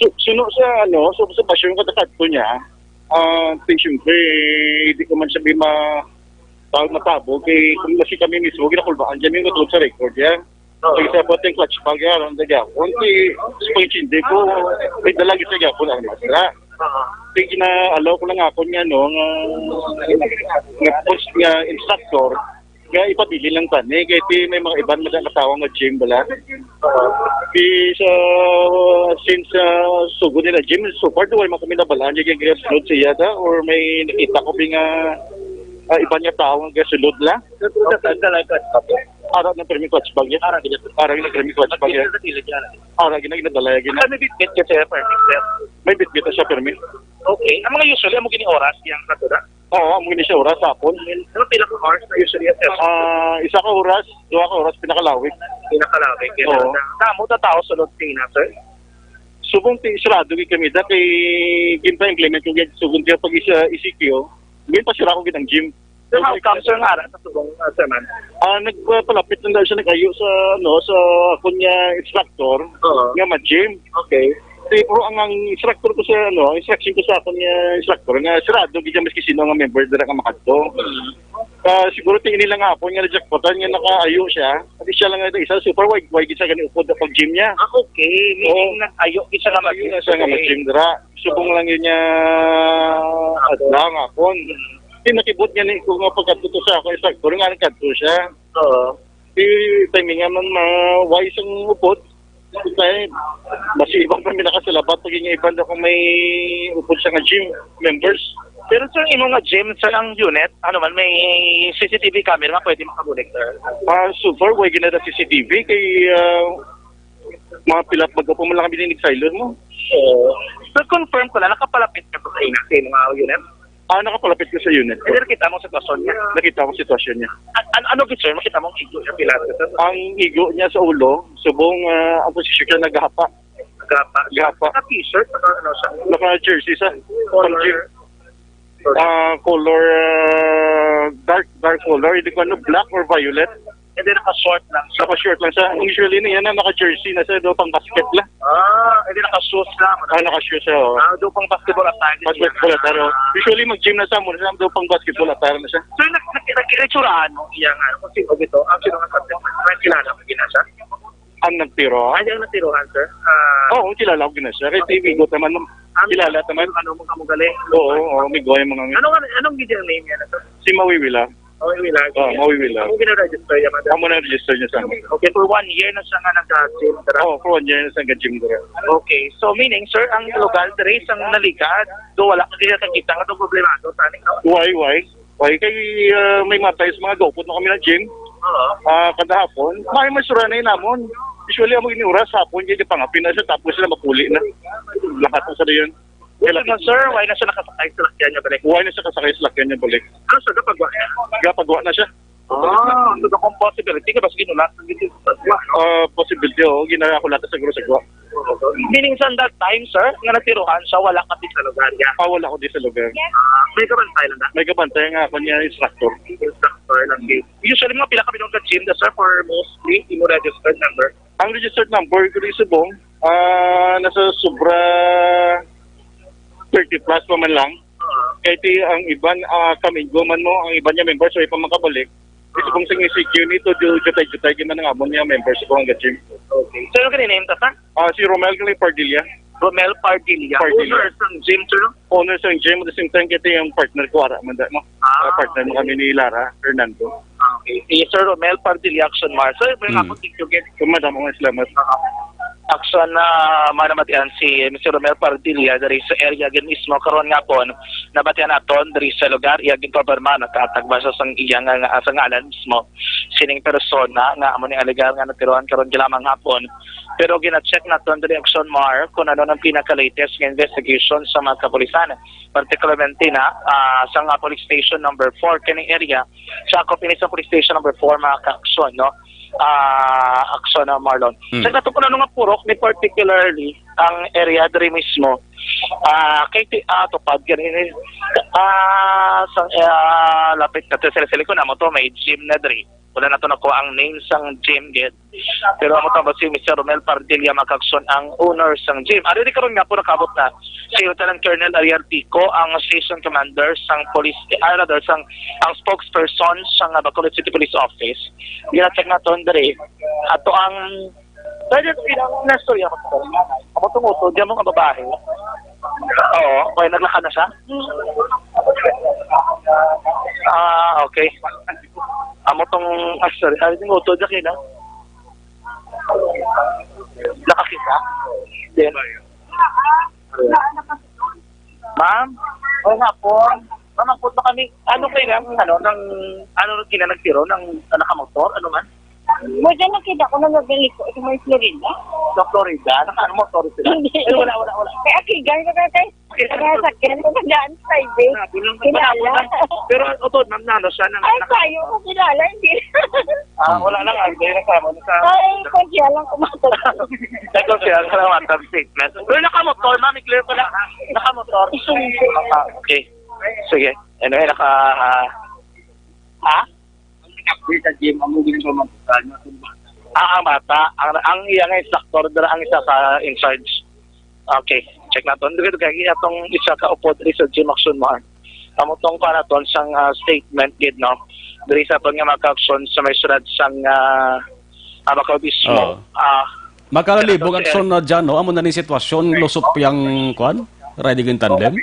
Su- suno sa ano, sa obserbasyon ko takad ko niya, ah, di, siyempre, di ko man sabi ma tawag matabo kay kung kasi kami mismo ginakulbaan kami yung sa record yan. Oo. Kay sa pati yung clutch bag yan, ang dagya. Kung si sa pangintindi ko, may dalag sa gyapon ang masra. Oo. Kay gina-allow ko lang ako niya, no, nga, nga, coach nga instructor, nga ipabilin lang tani. Kay ti may mga iban man ang katawang nga gym bala. Di sa, since uh, sugod nila gym, so far, duway man kami nabalaan yung gasulod siya ta, or may nakita ko bi nga ah, iban nga tao nga gasulod la. Pero sa tanda lang ka, Ara ng permi clutch bag niya. Ara gid. Ara ng permi clutch bag niya. Sa kilid yan. Ara gina ginadala gina. Ano bitbit ka, sir, permit, sir? May bitbit na siya permi. Okay. Ang mga usually, amo gini oras yang katura? Oo, amo gini siya oras hapon. Ano pila ka hours na usually, sir? Ah, isa ka oras, duha ka oras pinakalawig. Pinakalawig, kaya Oo. Na, damo ta tao sulod kay na, sir? Subong ti sarado gid kami da kay ginpa-implement ko gid subong ti pag isa E C Q, ginpasira ko gid ang gym. So, how come, sir, nga ara sa subong, uh, sir, man? Ah, nagpalapit lang daw siya nag-ayo sa, ano, sa akon nga instructor Oo. Nga ma-gym. Okay. Di, pero ang, ang instructor ko sa, ano, ang instruction ko sa akon nga instructor nga sarado gid siya maski sino nga member dira nga makadto. Mm. Ah, siguro tingin nila nga ako nga na-jackpotan nga nakaayo siya. Pati siya lang nga isa, super wide, wide gid siya gani upod ang pag-gym niya. Ah, okay. Meaning Oo. Nag-ayo gid siya nga Nag-ayo na siya nga mag-gym. Mag-gym dira. Subong lang yun niya Ako. Adlaw nga akon. Mm. Di nakibot nga ni ko nga pagkadto to sa ako, instructor nga nagkadto siya. Oo. Di timing nga man ma-wise ang upod. Kay basi iban pa mi nakasalabat pag yung iban daw kung may upod siya nga gym members. Pero, sir, imo nga gym, sir, ang unit, ano man, may C C T V camera nga pwede makabulig, sir? Ah, so far, way ginada C C T V kay ah, mga pila bago pa man lang kami dinig silent mo. Oo. Sir, confirm ko lang, nakapalapit ka po sa ina, sa imo nga unit? Ah, nakapalapit ko sa unit ko. Hindi nakita mo ang sitwasyon niya? Nakita ko ang sitwasyon niya. An- an- ano gid, sir? Makita mo ang igo niya, pila, sir? Ang igo niya sa ulo, subong ah, ang posisyon siya naghapa. Gapa. Gapa. Naka-t-shirt, naka ano siya? Naka-jersey siya. Color. Pang-gym. Ah, color ah, dark, dark color. Hindi ko ano, black or violet. Hindi, naka-short lang siya. Naka-short lang siya. Usually niya na naka-jersey na siya, do pang basket lang. Ah, hindi, naka-shoes lang. Ah, naka-shoes siya, oh. Ah, do pang basketball attire. Basketball attire, oh. Ah. Usually mag-gym na siya, muna siya, do pang basketball attire na siya. Sir, nak- nak- nakikitsurahan mo iya nga, kung sino dito, ang sino nga, may kilala mo, gina siya? Ang nagtiro? Ay, ang nagtirohan, sir. Ah, Oo, kilala ko gina siya. Kay Okay. T V ko naman, Ah, kilala naman. Ano mo kamo galing? Oo, oo, may goy mga Ano nga, anong gid ang name niya na, sir? Si Mawiwila. Oh, Mawiwila. Oh, Mawiwila. Ang gina-register niya, madam? Amo na register niya sa amin. Okay, for one year na siya nga nag-gym, sir. Oh, for one year na siya nag-gym, sir. Okay, so meaning, sir, ang lugar diri sang naligad, do wala ka gid nakita nga do problemado sa aning Why, why? Why? Kay ah, may matay sa mga gaupot na kami ng gym. Oo. Ah, kada hapon, may masura na yun namon. Usually, amo ini oras hapon, kaya pangapin na siya, tapos sila mapuli na. Lahat na sa yun. Buti na, sir, why na siya nakasakay sa lakyan niya balik? Why na siya kasakay sa lakyan niya balik? Ano siya, gapagwa niya? Gapagwa na siya. Ah, so the possibility nga bas ginulat ang gitid sa gwa, no? Ah, possibility, oo. Ginaya ko lahat sa guro sa gwa. Meaning sa that time, sir, nga natiruhan siya, wala ka di sa lugar niya? Ah, wala ko di sa lugar. Ah, may kabantay lang na? May kabantay nga ako niya, instructor. Instructor lang, okay. Usually, mga pila ka minuto ka gym na, sir, for mostly, imo registered number? Ang registered number ko di subong, ah, nasa sobra thirty plus pa man lang. Ah. Kay ti ang iban, ah, kaminggo man mo, ang iban niya members, way pa makabalik. Di subong sa E C Q nito, di jutay-jutay, di man ang amon niya members, subong ang gym. Okay. So, ano ka name ta, sir? Ah, si Romel Pardilla. Romel Pardilla. Pardilla. Owner sang gym, sir? Owner sang gym, at the same time, kita yung partner ko, ara, man, no? Ah, Ah, partner mo okay. Kami ni Lara Hernando. Ah, Si Sir Romel Pardilla, Action Mar. Sir, may Mm. hapon, thank you again. Madam, ang salamat. Action na manamatian si Mister Romel Pardilla diri sa area gid mismo karon nga hapon. Nabatian naton diri sa lugar, iya ginkonfirma, nagkatagba sa sang iya nga, nga sa ngalan mismo sining persona nga amo ni alegar nga natiroan karon gilamang hapon. Pero gina-check naton diri, Action Mar, kung ano ang pinaka-latest nga investigation sa mga kapulisan, particularmente na ah, sa nga police station number four kining area. Sakop ini sa police station number four, mga ka-aksyon, no? Ah, aksyon na, Marlon. Mm. Sa katukunan nga purok ni, particularly ang area diri mismo, ah, kay ti ah, tupad gani ni, ah, sa ah, lapit na to sa silikon, amo to, may gym na diri. Wala na to nakuha ang name sang gym gid. Pero amo tama si Mister Romel Pardilla, mga ka-aksyon, ang owner sang gym. Ari di karon nga po nakabot na si Lieutenant Colonel Ariel Pico, ang station commander sang police, ah, rather, sang, ang spokesperson sang, ah, Bacolod City Police Office. Gina-check naton diri. Ato ang, pwede ko ilang nastorya ko sa nanay. Amo tong utod, diyan mo nga babae. Oo, okay, naglakad na siya? Ah, okay. Amo tong, ah, sorry, ah, yung utod, okay na. Nakakita? Then, ma'am? O nga po. Ma'am, ang punto kami, ano kayo lang, ano, nang, ano, kina nagtiro, ng, ah, nakamotor, ano man? Mo dyan nakita ko na nabili ko sa may Florida. Sa Florida? Naka, ano, motor sila? Hindi. Ay, wala, wala, wala. Kaya kigan ko, tatay. Kaya sakyan ko, nagdaan sa highway. Ah, doon lang Kilala. Pero, utod, ma'am, na, ano siya, nang, Ay, naka- kayo ko kilala, hindi. Ah, wala lang, ah, hindi na sa, ano, sa Ay, kung siya lang kumatok. Ito siya, salamat sa statement. Pero nakamotor, ma'am, i-clear ko lang. Nakamotor. Ah, okay. Sige. Anyway, naka, ah, ha? Ang nag-update sa gym, ang moving ko magkakal, na kung bata. Ah, ang bata. Ang, ang iya nga instructor, dira ang isa sa in charge. Okay. Check naton. Dito kay atong isa ka upod diri sa gym, Action Mar. Amo tong kuha naton sang, ah, statement gid, no? Diri sa aton nga mga ka-aksyon sa may syudad sang, ah, Abaco mismo. Oo. Ah, Makalibog, pero aksyon na dyan, no? Amo na ni sitwasyon, lusot piyang, kuan? Riding in tandem?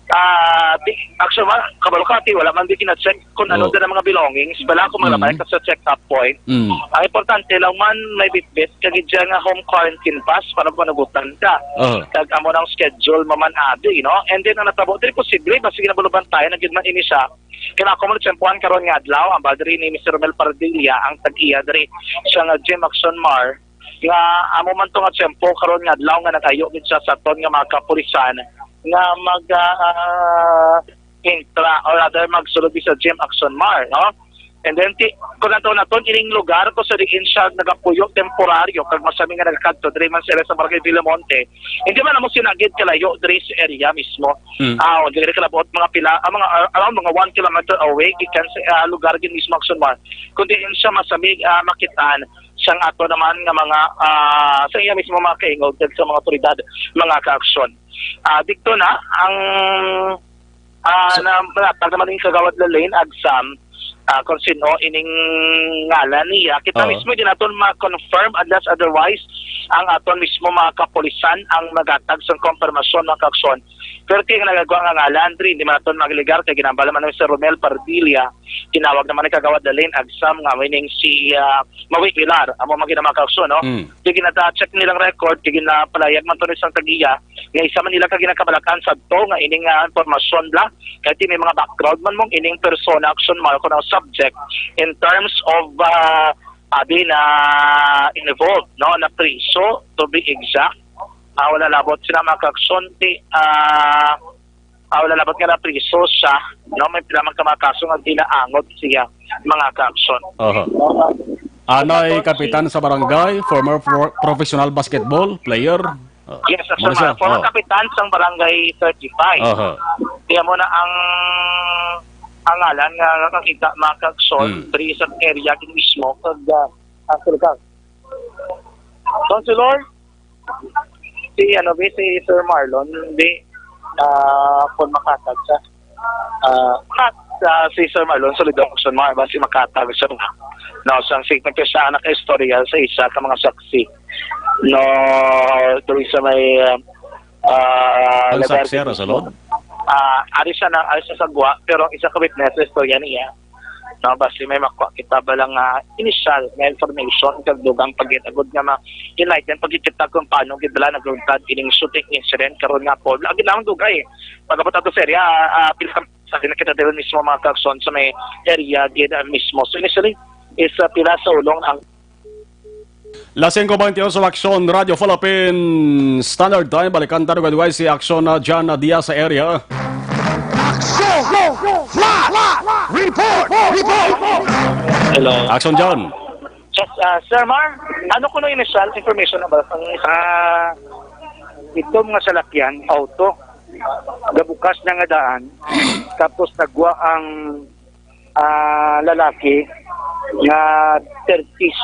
Ah, di, actually, ma-, kabalo ka, ti, wala man di kina-check kung ano Oo. din ang mga belongings. Bala kung Mm. malabay ka sa check-up point. Mm. Ang importante lang man, may bitbit, kag dyan nga home quarantine pass para manugutan ka. Oo. Kag amo nang schedule, maman abi, no? And then, ang natabo, diri posible, basta ginabulubantayan na gid man ini siya. Kaya ako mo tiyempuhan karon nga adlaw, ang badri ni Mister Romel Pardilla, ang tag-iya diri siya nga Jim Action Mar, nga amo man to nga tiyempo karon nga adlaw nga nag-ayo gid siya sa aton nga mga kapulisan nga mag, ah, intra, or rather, magsulod sa Jim Action Mar, no? And then, ti, kung nato naton ining lugar ko sa diin siya nagapuyo temporaryo, kag masami nga nagakadto, diri man sila sa Barangay Villamonte. Hindi man amo sinagid kalayo diri sa area mismo. Mm. Ah, diri kalabuot mga pila, ah, mga, ah, around mga one kilometer away gikan sa, ah, lugar gid mismo Action Mar. Kundi yun siya masami, ah, makitaan sang ato naman nga mga, ah, sa iya mismo mga kaingog kag sa mga otoridad, mga kaaksyon. Ah, dikto na ang, ah, So na, natag naman yung Kagawad Lalain Agsam, ah, kung sino ining ngalan niya. Kita Oo. mismo din naton ma-confirm, unless otherwise, ang aton mismo mga kapulisan ang magatag sa konfirmasyon, mga kaaksyon. Pero kaya nagagawa nga ngalan, diri, hindi man naton magligar, kay ginambal naman ni Sir Romel Pardilla, tinawag naman ni Kagawad Lalain Agsam nga, meaning si, ah, Mawi Pilar, amo man gid ang mga kaaksyon, no? Mm. Di ginata-check nilang record, di ginapalayag man to ni sang tagiya, nga isa man nila ka ginakabalakan sa to nga ining, ah, impormasyon bla, kay ti may mga background man mong ining persona Action Mar, ang subject in terms of, ah, abi na involved, no, na priso, to be exact. Ah, wala labot sila mga kaaksyon, ti, ah, ah, wala labot nga na priso siya, no, may pila man ka mga kaso nga ginaangot siya, mga kaaksyon. Oho. Ano ay kapitan sa barangay, former pro-, professional basketball player? Oh. Yes, sir. Muna siya. Former Oh. kapitan sang Barangay thirty-five. Oho. Kaya mo na ang, ang ngalan nga nakakita, mga kaaksyon, Mm. diri sa area din mismo, kag, ah, ang Silikang. Councilor, si, ano, bi, si Sir Marlon, bi, ah, kung makatag siya. Ah, kat, ah, si Sir Marlon, solid ang Action Mar, basi makatag siya. No, sang statement ko siya, anak istorya sa isa ka mga saksi. No, tuloy sa may, ah, ah, Ang lugar saksi, dito. Rasulon? Ah, ari siya na, ari siya sa Gua, pero ang isa ka witness, istorya niya. no, basi may makuha kita bala nga initial nga information kag dugang pa gid agud nga ma-enlighten pa gid kita kung paano gid bala nagluntad ining shooting incident karon nga hapon. Lagi lang dugay. Pag-abot ato sa area, ah, ah, pila sa na kita diri mismo, mga kaagsoon, sa may area gid, ah, mismo. So, initially, is, ah, pila sa ulong ang Las singko baynte ocho sa Aksyon Radio Philippine Standard Time. Balikan ta gid si Aksyon na John Diaz sa area. Aksyon! Flash! Report! Report! Hello. Aksyon, John. Just, ah, Sir Mar, ano kuno initial information na ba? Ah, itom nga salakyan, auto, gabukas na nga daan, tapos nagwa ang, ah, lalaki nga thirties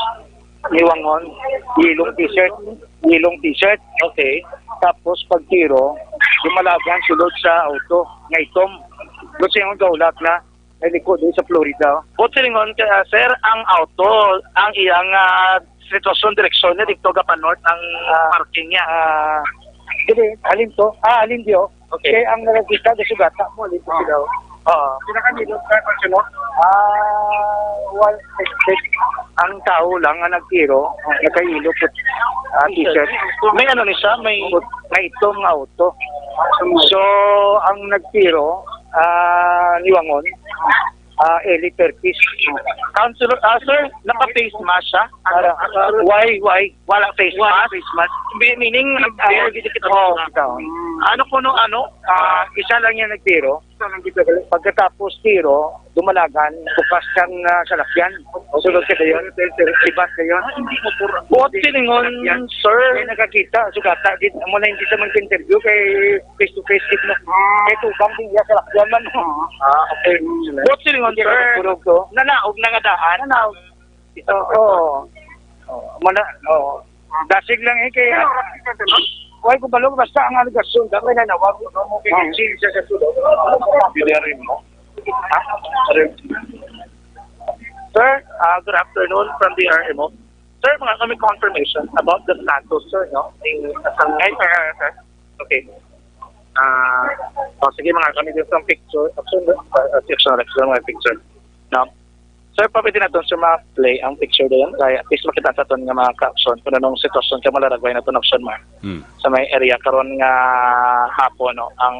niwangon, yellow t-shirt, yellow t-shirt. Okay. Tapos pagtiro, dumalagan sulod sa auto nga itom. Gusto yung gaulat na, naliko doon sa Florida. Buot silingon, ah, sir, ang auto, ang iyang, ah, sitwasyon, direksyon niya, dito ka pa north ang, ah, parking niya. Ah, dili, halin to. Ah, halin diyo. Okay. Kaya ang nakakita, sa sugata mo, halin to sila. Oo. Pinakamilot ka, Marcelo? Ah, one sixty. Ang tao lang nga nagtiro, nakailo po, ah, t-shirt. May ano ni siya, may, may itom nga auto. So, ang nagtiro, ah, niwangon, ah, early thirties. Councilor, ah, sir, naka-face mask siya? Ara, why, why? Wala face mask? Face mask. Bi-, meaning, ah, oh, kita. Ano kuno, ano, ah, isa lang yan nagtiro. Pagkatapos tiro, dumalagan, bukas kang, ah, salakyan. Sulod ka dayon. Sibat dayon. Buot silingon, sir. Kaya nakakita, sugata, di, amo na hindi sa mag-interview kay face to face gid na. Ah. Kay tubang din iya sa lakyan man. Ah, okay. Buot silingon, sir. Turog to. Nanaog na nga daan. Nanaog. Oo. Oo. Mana, oo. Dasig lang eh kay. Why ko balo basta ang alegasyon ka kay nanawag ko mo kay Chill siya sa sulod. Pwede rin mo. Ha? Sir, ah, good afternoon from the R M O. Sir, mga kami confirmation about the status, sir, no? Ay, sir, sir. Okay. Ah, oh, sige, mga kami din sa picture. Action, uh, action, action, mga picture. No? Sir, pa pwede naton, sir, ma-play ang picture din. Kaya at least makita sa aton nga mga ka-action kung anong sitwasyon kay malaragway naton action, ma. Hmm. Sa may area karon nga hapon, no, ang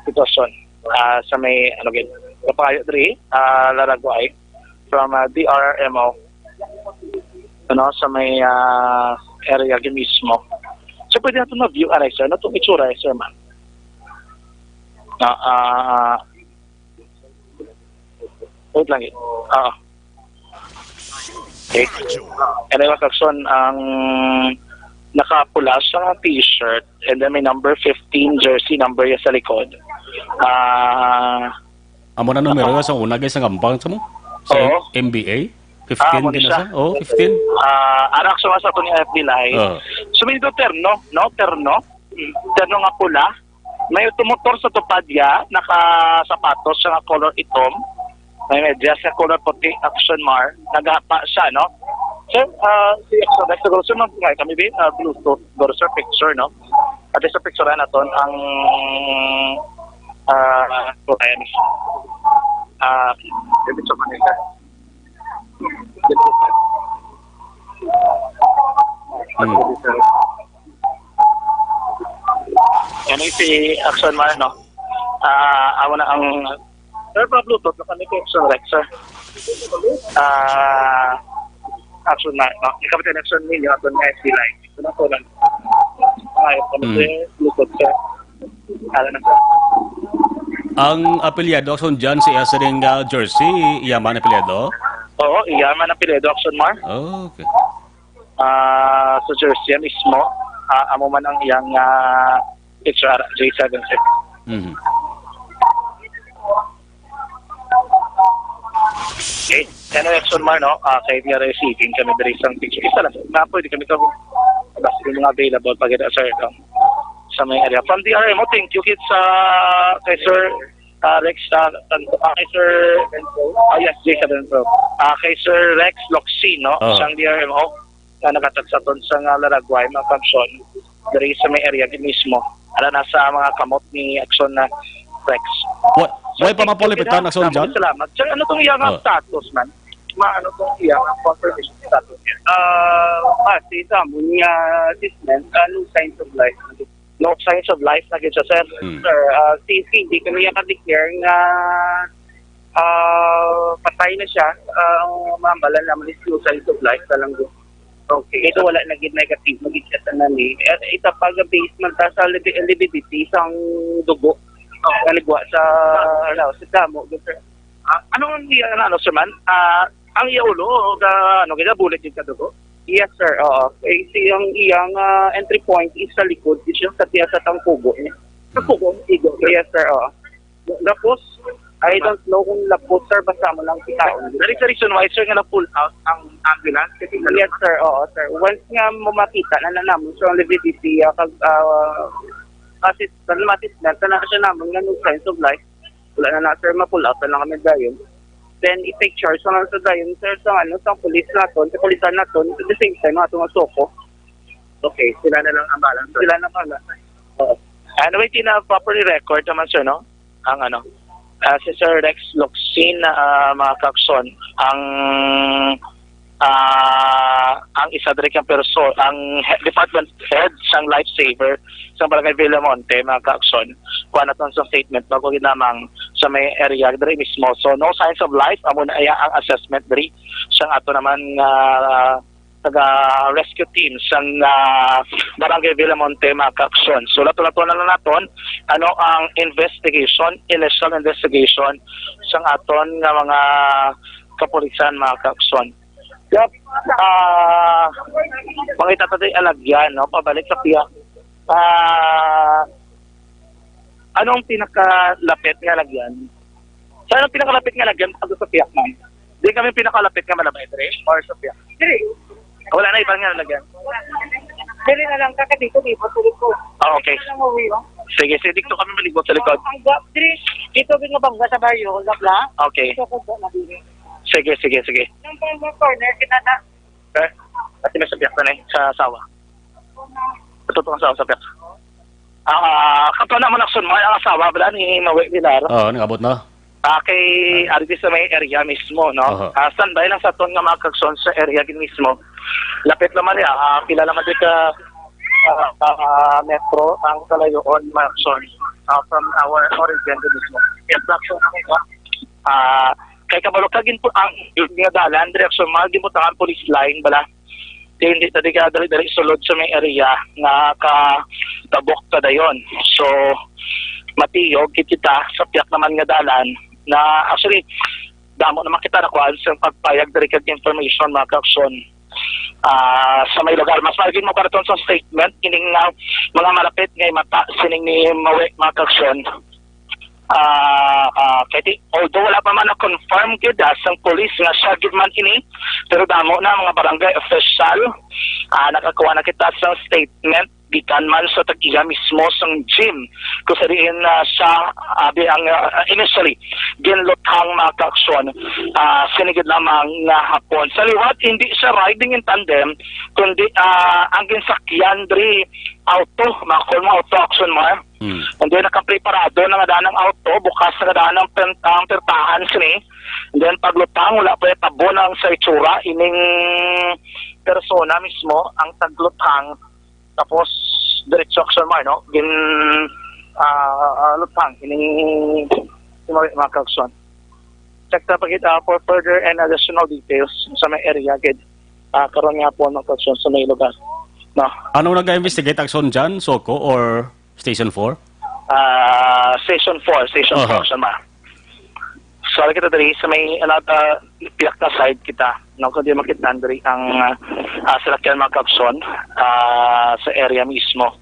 sitwasyon, ah, sa may, ano gid, kapayo diri, ah, laragway from, ah, D R M O, ano, sa may, ah, area gid mismo. So, pwede natin ma-view, aray, sir, na itong itsura, eh, sir, ma'am. Ah, ah, wait lang, eh. Ah. Okay. Anyway, mga kakson, ang nakapula sa t-shirt and then may number fifteen jersey number ya sa likod. Ah, Amo na numero sa una, guys, ang gampang sa mo? Sa Oo. M B A? Ah, fifteen amo ni din na siya. Sa? Oh, fifteen. Ah, arak sa sa akong F B Live. Oh. Sumindo terno, no? Terno. Terno nga pula. May automotor sa tupad ya, nakasapatos siya nga color itom. May medyas nga color puti, action mar. Nagapa siya, no? Sir, ah, si Action Rex, siguro, sir, mag-, kami, ah, Bluetooth, siguro, sir, picture, no? At sa picture naton ang, ah, ayan. Ah, dito sa Manila. Hmm. Ano si Action Mar, no? Ah, amo na ang, sir, pa Bluetooth, naka-connect yung Action Rex, sir. Ah, Action Mar, no? Ikaw ba Action ninyo, ato nga F B Live. Ito na po lang. Ay, kami Mm. si Bluetooth, sir. Ano na, sir? Ang apelyido, Action John, si Esring, ah, Jersey, iya man apelyido? Oo, iya man apelyido, Action Mar. Oh, okay. Ah, sa Jersey mismo, ah, amo man ang iyang, ah, H R J seven six. Mhm. Okay. Ano, Action Mar, no? Ah, kay we are receiving kami diri sa picture. Isa lang. Na pwede kami ka, basta yung mga available pag ito, sir, no? Sa may area. From D R M O, thank you, kids, sa kay Sir, ah, Rex, ah, Tanto. Ah, kay Sir, ah, yes, J seven Pro. Ah, kay Sir Rex Loxi, no? Oo. Siyang D R M O. Nga nakatagsaton sa nga laragway, mga kamsyon, diri sa may area gid mismo. Ara na sa mga kamot ni Action na Rex. Wa-, May pa mapalipitan na sound dyan? Salamat. Sir, ano tong iyang Oh. status, man? Ma, ano tong iyang confirmation status niya? Ah, base sa amon nga assessment, ah, no signs of life. No signs of life na gid siya, sir. Hmm. Sir, ah, si Cindy, kami yung ka-declare nga, ah, patay na siya. Ah, ang mahambalan naman is no signs of life na lang gid. Okay. Ito wala na gid negative, magigkatan na ni. Eh, ita pag base man ta sa libi-, libidity sang dugo. Oo. Nga nagwa sa, ano, sa damo, gid, sir. Ah, ano ang iya, ano, sir, man? Ah, ang iya ulo, o ga-, ano, ginabulit yung kadugo? Yes, sir. Oo. Eh, si, ang iyang, ah, entry point is sa likod, is yung sa tiyan sa tangkugo niya. Sa kugo, igo. Yes, sir. Oo. Tapos, I don't know kung lapot, sir. Basta mo lang kitaon. That is the reason why, sir, nga na-pull out ang ambulance. Kasi Yes, sir. Oo, sir. Once nga mo makita na na naman, so ang lividity, ah, kag, ah, assist, kag ma-assist na, sa na siya naman nga no signs of life, wala na na, sir, ma-pull out na lang kami dayon. Then, i-take charge na lang sa dayon, sir, sa ano, sa police naton, sa polisan naton, at the same time, ato nga soko. Okay, sila na lang ang bahala, sir. Sila na pala. Oo. Anyway, di na properly record naman, sir, no? Ang ano, ah, si Sir Rex Locsin, ah, mga kakson, ang, ah, ang isa diri kang perso-, ang he-, department head sang Lifesaver sa Barangay Villamonte, mga kakson, kuha naton sa statement, bago gid lamang sa may area diri mismo. So, no signs of life, amo na iya ang assessment diri sang ato naman nga taga rescue team sang, ah, Barangay Villamonte, mga kakson. So, lato-lato na lang naton, ano ang investigation, initial investigation sang aton nga mga kapulisan, mga kakson. Yep. Ah, mga itataday alagyan, no? Pabalik sa piyak. Ah, anong pinakalapit nga alagyan? Saan ang pinakalapit nga alagyan? Pag sa piyak, ma'am. Di kami pinakalapit nga malabay, dre? Or sa piyak? Diri. Wala na ibang nga alagyan. Diri na lang ka, dito, di ba, sa likod? Ah, okay. Dito na lang uwi, oh. Sige, sige, dito kami malibot sa likod. Ang gap, diri. Dito, di nga bangga sa bayo, gap lang. Okay. Dito ko na diri. Sige, sige, sige. Nang pang corner, kita na. Eh, ati may sa piyak na, eh, sa asawa. Ito to ang asawa sa piyak. Ah, kato na man aksyon mo, ang asawa, wala ni Mawe Pilar. Oo, nag-abot na. Ah, kay, ari di sa may area mismo, no? Aha. Ah, standby lang sa aton nga mga kaksyon sa area gid mismo. Lapit naman niya, ah, pila naman di ka, ah, ah, metro ang kalayoon, mga kaksyon, ah, from our origin gid mismo. Yung aksyon namin, ah, kay kabalo ka gid po ang nga dalan, direksyon mga gid po ang police line, bala. Di, hindi ta di ka dali-dali sulod sa may area nga ka tabok ka dayon. So, matiyog gid kita sa piyak naman nga dalan na, actually, damo naman kita nakuhaan sa pagpayag diri kag information, mga kaksyon. Ah, sa may lugar, mas malagin mo karaton sa statement, ining, ah, mga malapit nga mata sining ni Mawe, mga kaksyon. Ah, ah, kay di, although wala pa man na-confirm gid, ah, sang police nga siya gid man ini, pero damo na mga barangay official, ah, nakakuha na kita sa statement gikan man sa tag-iya mismo sang gym kung sa diin na siya, abi ang, ah, initially ginluthang, mga kaaksyon, ah, sini gid lamang nga hapon. Sa liwat, hindi siya riding in tandem, kundi, ah, ang ginsakyan diri auto, mga kon mga auto aksyon, mga. Hmm. And then, nakapreparado na nga daan ang auto, bukas na nga daan ang pen-, ang pertahan sini. And then, pagluthang, wala pa tabon ang sa itsura ining persona mismo ang tagluthang. Tapos, diretso aksyon mo, no? Gin, ah, ah, luthang ining si mga, mga kaaksyon. Check ta pa gid, ah, for further and additional details sa may area gid, ah, karon nga po, mga kaaksyon, sa may lugar, no? Anong nag-investigate aksyon dyan? SOCO or Station four? Ah, Station four, Station Aha. four sa ma. So, kita diri sa may, ano, ah, piyak na side kita, no? Kundi makita diri ang, ah, ah, salakyan, mga kaaksyon, ah, sa area mismo,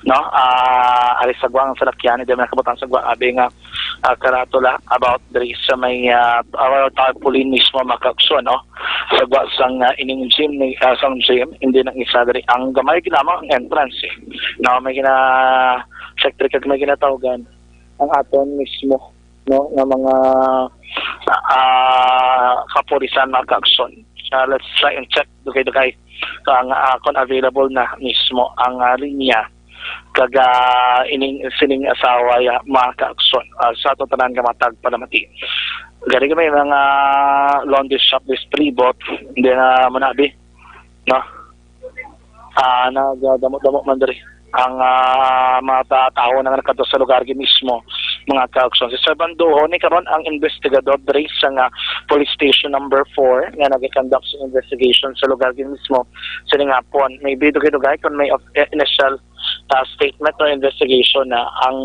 no? Ah, ari sa guwang salakyan, hindi man nakabutang sa guwang, abi nga, ah, karatula about diri sa may, ah, our tarpaulin mismo, mga kaaksyon, no? Sa guwa sang, ah, ining gym ni, ah, sang gym, hindi nang isa diri. Ang gamay gid lamang ang entrance, eh. Na may gina-, electric kag may ginatawgan ang aton mismo, no, nga mga, ah, kapulisan, mga kaaksyon. Ah, let's try and check, dugay-dugay, kung, ah, kung available na mismo ang, ah, linya Kag, ah, ining, sining asawa, ya, mga ka-aksyon, ah, sa aton tanan nga matag palamati. Gani kami mga laundry shop distributor, hindi na manabi, no? Ah, nagdamo-damo man diri ang, ah, mga ta-, tawo na nagkadto sa lugar gid mismo, mga ka-aksyon. Si Sir Banduho ni karon ang investigador diri sa nga police station number four nga nag-conduct sa investigation sa lugar gid mismo sining hapon. Maybe dugay-dugay kung may of-, eh, initial, ah, statement or investigation na ang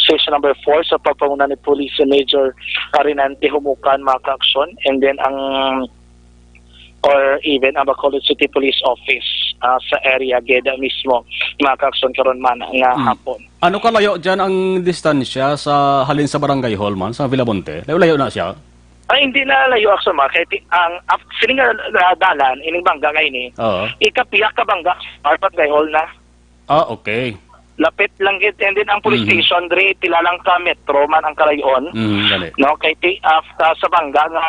station number four sa pagpanguna ni Police Major Arinante Humukan, mga ka-aksyon, and then ang or even ang Bacolod City Police Office, ah, sa area gid mismo, mga ka-aksyon, karon man nga Hmm. hapon. Ano kalayo dyan ang distansya sa halin sa Barangay Hall man, sa Villamonte? Layo-layo na siya? Ay, hindi na layo, aksyon, Mar. Kay ti-, ang ap-, sini nga, ah, dalan, ining bangga kay ni, Oo. ikapiyak ka bangga, Mar, Barangay Hall na. Ah, okay. Lapit lang gid. And then ang police Mhm. station, diri, pila lang ka metro man ang kalayon. Mhm, gani. No, kay ti-, ah, sa, sa bangga nga,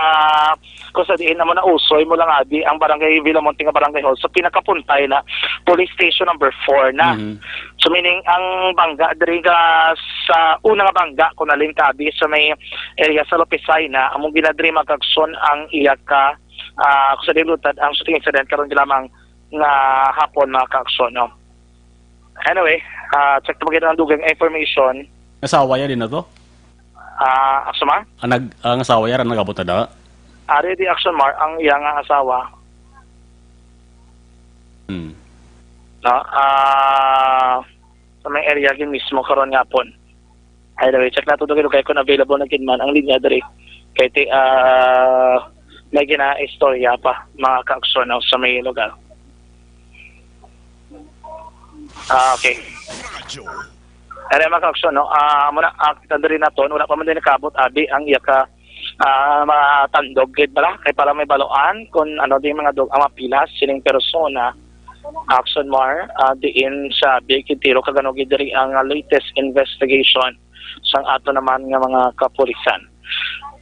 kung sa diin na mo na usoy mo lang abi ang Barangay Villamonte nga Barangay Hall. So, pinakapuntay na police station number four na. Mhm. So, meaning, ang bangga, diri nga sa una nga bangga, kung nalin ka abi sa may area sa Lopez Jaena, among ginadiri, mga ka-aksyon, ang iya ka, ah, kung sa diin lutad, ang shooting incident karon lamang nga hapon, mga ka-aksyon, no? Anyway, ah, check to magiging ang dugang information. Asawa ya din na to? Ah, aksyon, Mar? Ang nag-, ang asawa ya rin nag-abot na da? Ari di, aksyon, Mar, ang iya nga asawa. Hmm. No? Ah, sa may area gid mismo karon nga hapon. Anyway, check nato dugay-dugay kung available na gid man ang linya diri. Kay ti-, ah, may ginaistorya pa, mga ka-aksyon, no, sa may lugar. Ah, okay. Ano, mga ka-aksyon, no? Ah, muna, ah, kita diri naton, wala pa man din nakabot, abi, ang iya ka, ah, matandog gid bala, kay para may baloan kung ano din mga dug-, ang mapilas sining persona, aksyon, Mar, ah, diin sa Big Tiro, kag ano gid diri ang, ah, latest investigation sang ato naman nga mga kapulisan.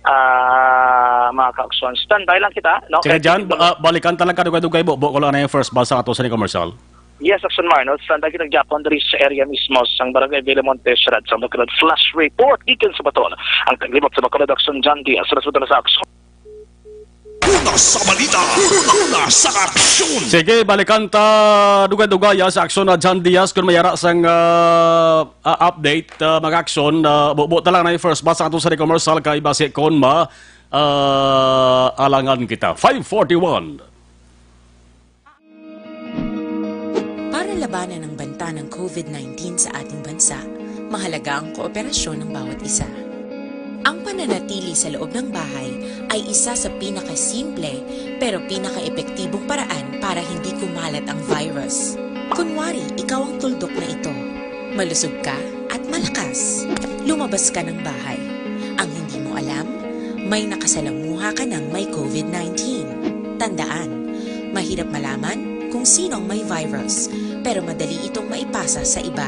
Ah, mga ka-aksyon, standby lang kita, no? Sige, kay Jan, ba-, ah, balikan ta lang kadugay-dugay, bo, bo, ko lang na yung first bus sa ato sa ni commercial. Yes, aksyon, Mar, no? Standby kita gyapon diri sa area mismo sang Barangay Villamonte, Siyudad sang Bacolod. Flash report gikan sa Batol. Ang taglimot sa Bacolod, aksyon, Jan Diaz. Sa resulta na sa aksyon. Una sa balita, una, una sa aksyon. Sige, balikan ta dugay-dugay, ah, sa aksyon na Jan Diaz kung may ara sang, ah, ah, update, ah, mga aksyon. Ah, bubo ta lang na yung first bus sa ato sa commercial kay basi kon ma, ah, alangan kita. Five forty-one. Para labanan ang banta ng covid nineteen sa ating bansa, mahalaga ang kooperasyon ng bawat isa. Ang pananatili sa loob ng bahay ay isa sa pinakasimple pero pinakaepektibong paraan para hindi kumalat ang virus. Kunwari, ikaw ang tuldok na ito. Malusog ka at malakas. Lumabas ka ng bahay. Ang hindi mo alam, may nakasalamuha ka ng may covid nineteen. Tandaan, mahirap malaman kung sino ang may virus, pero madali itong maipasa sa iba.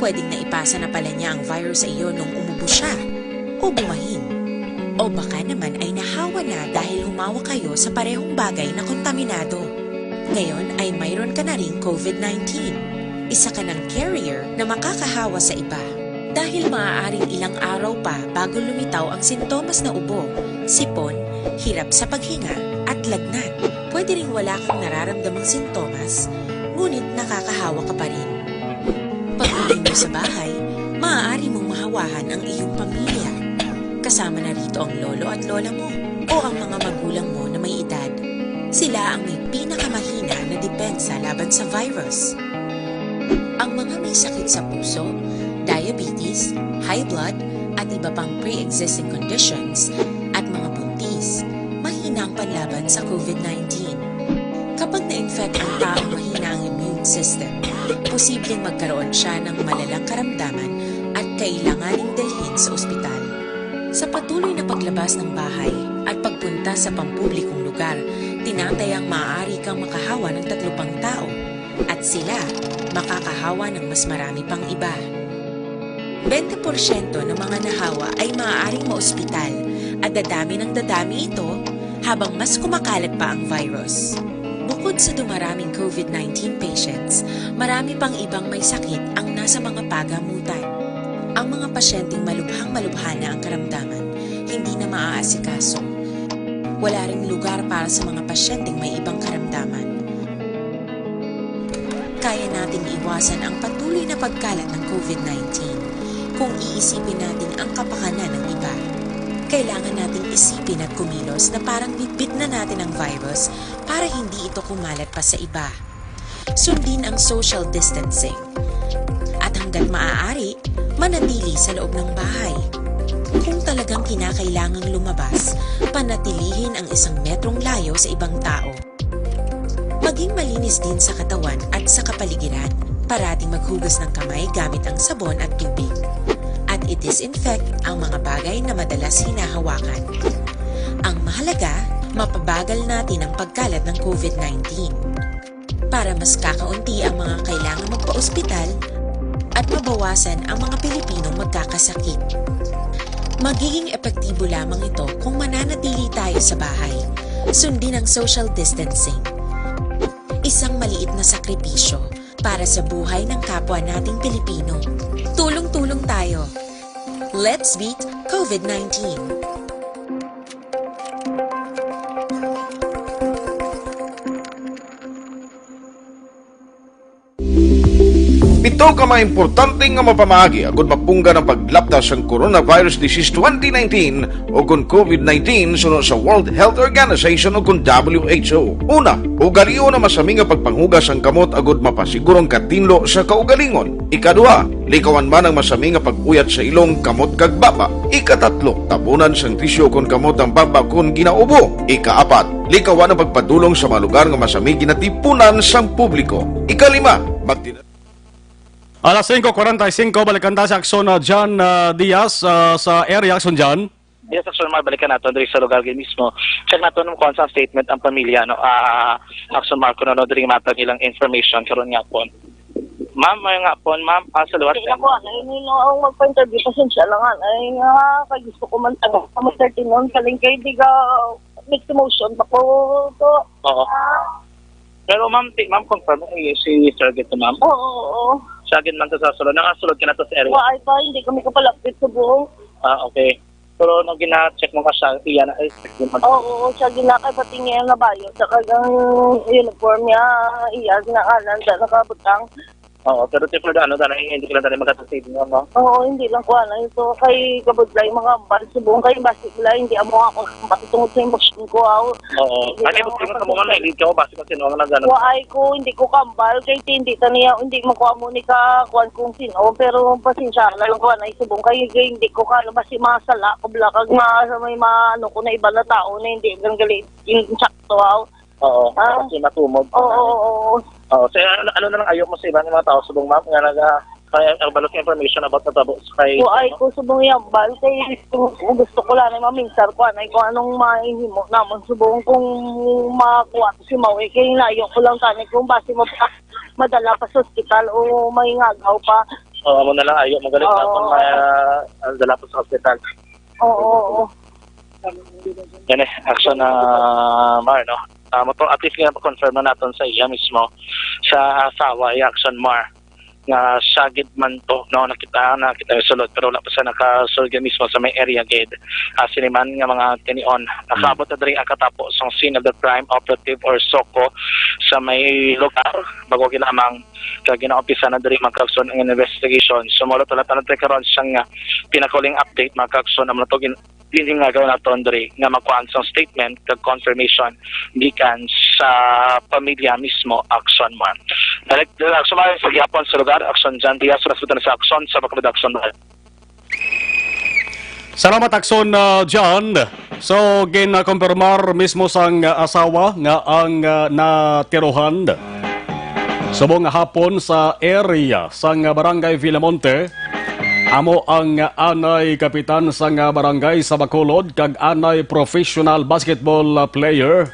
Pwedeng naipasa na pala niya ang virus sa iyo nung umubo siya o bumahin. O baka naman ay nahawa na dahil humawak kayo sa parehong bagay na kontaminado. Ngayon ay mayroon ka na ring covid nineteen. Isa ka ng carrier na makakahawa sa iba. Dahil maaaring ilang araw pa bago lumitaw ang sintomas na ubo, sipon, hirap sa paghinga, at lagnat. Pwede ring wala kang nararamdamang sintomas, ngunit nakakahawa ka pa rin. Pag-uwi mo sa bahay, maaari mong mahawahan ang iyong pamilya. Kasama na rito ang lolo at lola mo o ang mga magulang mo na may edad. Sila ang may pinakamahina na depensa laban sa virus. Ang mga may sakit sa puso, diabetes, high blood, at iba pang pre-existing conditions, at mga buntis, mahina ang panlaban sa covid nineteen. Kapag na-infect ang taong mahina ang immune system, posibleng magkaroon siya ng malalang karamdaman at kailanganing dalhin sa ospital. Sa patuloy na paglabas ng bahay at pagpunta sa pampublikong lugar, tinatayang maaari kang makahawa ng tatlo pang tao at sila makakahawa ng mas marami pang iba. Bente porsyento ng mga nahawa ay maaaring maospital at dadami ng dadami ito habang mas kumakalat pa ang virus. Bukod Sa dumaraming COVID nineteen patients, marami pang ibang may sakit ang nasa mga pagamutan. Ang mga pasyenteng malubhang-malubha na ang karamdaman, hindi na maaasikaso. Wala ring lugar para sa mga pasyenteng may ibang karamdaman. Kaya nating iwasan ang patuloy na pagkalat ng COVID nineteen kung iisipin natin ang kapakanan ng iba. Kailangan nating isipin at kumilos na parang bitbit na natin ang virus para hindi ito kumalat pa sa iba. Sundin ang social distancing. At hanggat maaari, manatili sa loob ng bahay. Kung talagang kinakailangang lumabas, panatilihin ang isang metrong layo sa ibang tao. Maging malinis din sa katawan at sa kapaligiran. Parating maghugas ng kamay gamit ang sabon at tubig. At i-disinfect ang mga bagay na madalas hinahawakan. Ang mahalaga, mapabagal natin ang pagkalat ng COVID nineteen. Para mas kakaunti ang mga kailangan magpa-ospital at mabawasan ang mga Pilipinong magkakasakit. Magiging epektibo lamang ito kung mananatili tayo sa bahay. Sundin ang social distancing. Isang maliit na sakripisyo para sa buhay ng kapwa nating Pilipino. Tulong-tulong tayo. Let's beat COVID nineteen. Pito ka mga importante nga mapamaagi agud mapunggan ang paglapta sang coronavirus disease twenty nineteen o kon COVID nineteen suno sa World Health Organization o kon W H O. Una, ugalion ang masami nga pagpanghugas sang kamot agud mapasiguro ang katinlo sa kaugalingon. Ikaduha, likawan man ang masami nga pag-uyat sa ilong, kamot kag baba. Ikatatlo, tabunan sang tisyu kon kamot ang baba kon ginaubo. Ikaapat, likawan ang pagpadulong sa mga lugar nga masami ginatipunan sang publiko. Ikalima, magdina- Alas singko kwarenta y singko, balikan ta si Akson, ah, John, ah, Diaz, ah, sa area. Akson, John. Yes, Akson Mar, balikan nato diri sa lugar gid mismo. Check nato nung kuan sa statement ang pamilya, no? Ah, Akson Marco, no, no, diri matag ilang information karon nga pon. Ma'am, may nga pon, ma'am, ah, sa luwat. Hindi na ko, ano, hindi na ako magpa-interview. Pasensya lang, ano. Ay, nga, kay gusto ko man tanong sa mga thirty noon. Kaling kay di ka mixed emotion pa ko to. Oo. Pero ma'am, ti, ma'am, confirm, eh, si Sir Gito, ma'am. Oo, oo, oo. Siya gid man to sa sulod. Nakasulod ka na to sa area. Wa, ay pa, hindi kami kapalapit sa buong. Ah, okay. Pero nung gina-check mo ka siya, iya na, ay, check mo. Oo, oo, siya ginakay pati niya yung nabayo. Sa kagang uniform niya, iya, ginakanan, sa nakabutang. Oo, pero ti, for the ano, dana, hindi ka lang dana magkakasave mo, no? Oo, hindi lang ko, ano, ito kay kabudlay, mga ambal, subong kay basi bala, hindi amo ako, basi tungod sa emotion ko, aw. Oo. Ano yung gusto mo sa mga na, hindi ka, basi ko sino ang nagano. Wa ay ko, hindi ko kambal, kay ti, hindi ta niya, hindi mo ko amo ni ka, kuan kung sino, pero pasensya na lang ko, ano, subong kay, kay hindi ko ka, ano, basi masala ko, bala, kag ma, sa may ma, ano ko na iba na tao na hindi lang gali, insakto, aw. Oo, Ah. Kasi matumod. Oo, oo, oo. Oo, so ano, ano na lang ayo mo sa ibang mga tao subong, ma'am, nga naga kaya ang balot nga information about natabo sa kay Wa ay ko subong yambal kay kung gusto ko lang na maminsar ko anay kung anong mahihimo namon subong kung makuha ko si Maui kay layo ko lang tani kung basi mo pa madala pa sa ospital o may ngagaw pa. Oo, amo na lang ayo magalit na Oo. kung ma ang dala po sa hospital. Oo, oo. Yan eh, action na Mar, no? Ah, mo to, at least nga confirm na naton sa iya mismo sa asawa, iya action Mar nga siya gid man to, no, nakita nakita yung sulod pero wala pa siya nakasulod gid mismo sa may area gid. Ah, siniman nga mga tinion nakaabot na diri ang katapo sang scene of the crime operative or SOCO sa may lugar bago gid lamang ka ginaumpisa na diri mga kaagsoon ang investigation. So mao to lang tanan karon sang ah, pinakahuling update mga kaagsoon ang mga to gin- ginhingagaw naton diri nga magkuan sang statement kag confirmation gikan sa pamilya mismo. Action Mar. Direct Action Mar sa gihapon sa lugar, Action John Diaz, resulta na sa Action sa Bacolod Action Mar. Salamat, Akson, uh, John. So, ginakumpirmar mismo sang uh, asawa nga ang uh, natirohan subong nga hapon sa area sang uh, Barangay Villamonte amo ang uh, anay kapitan sang uh, barangay sa Bacolod kag anay professional basketball uh, player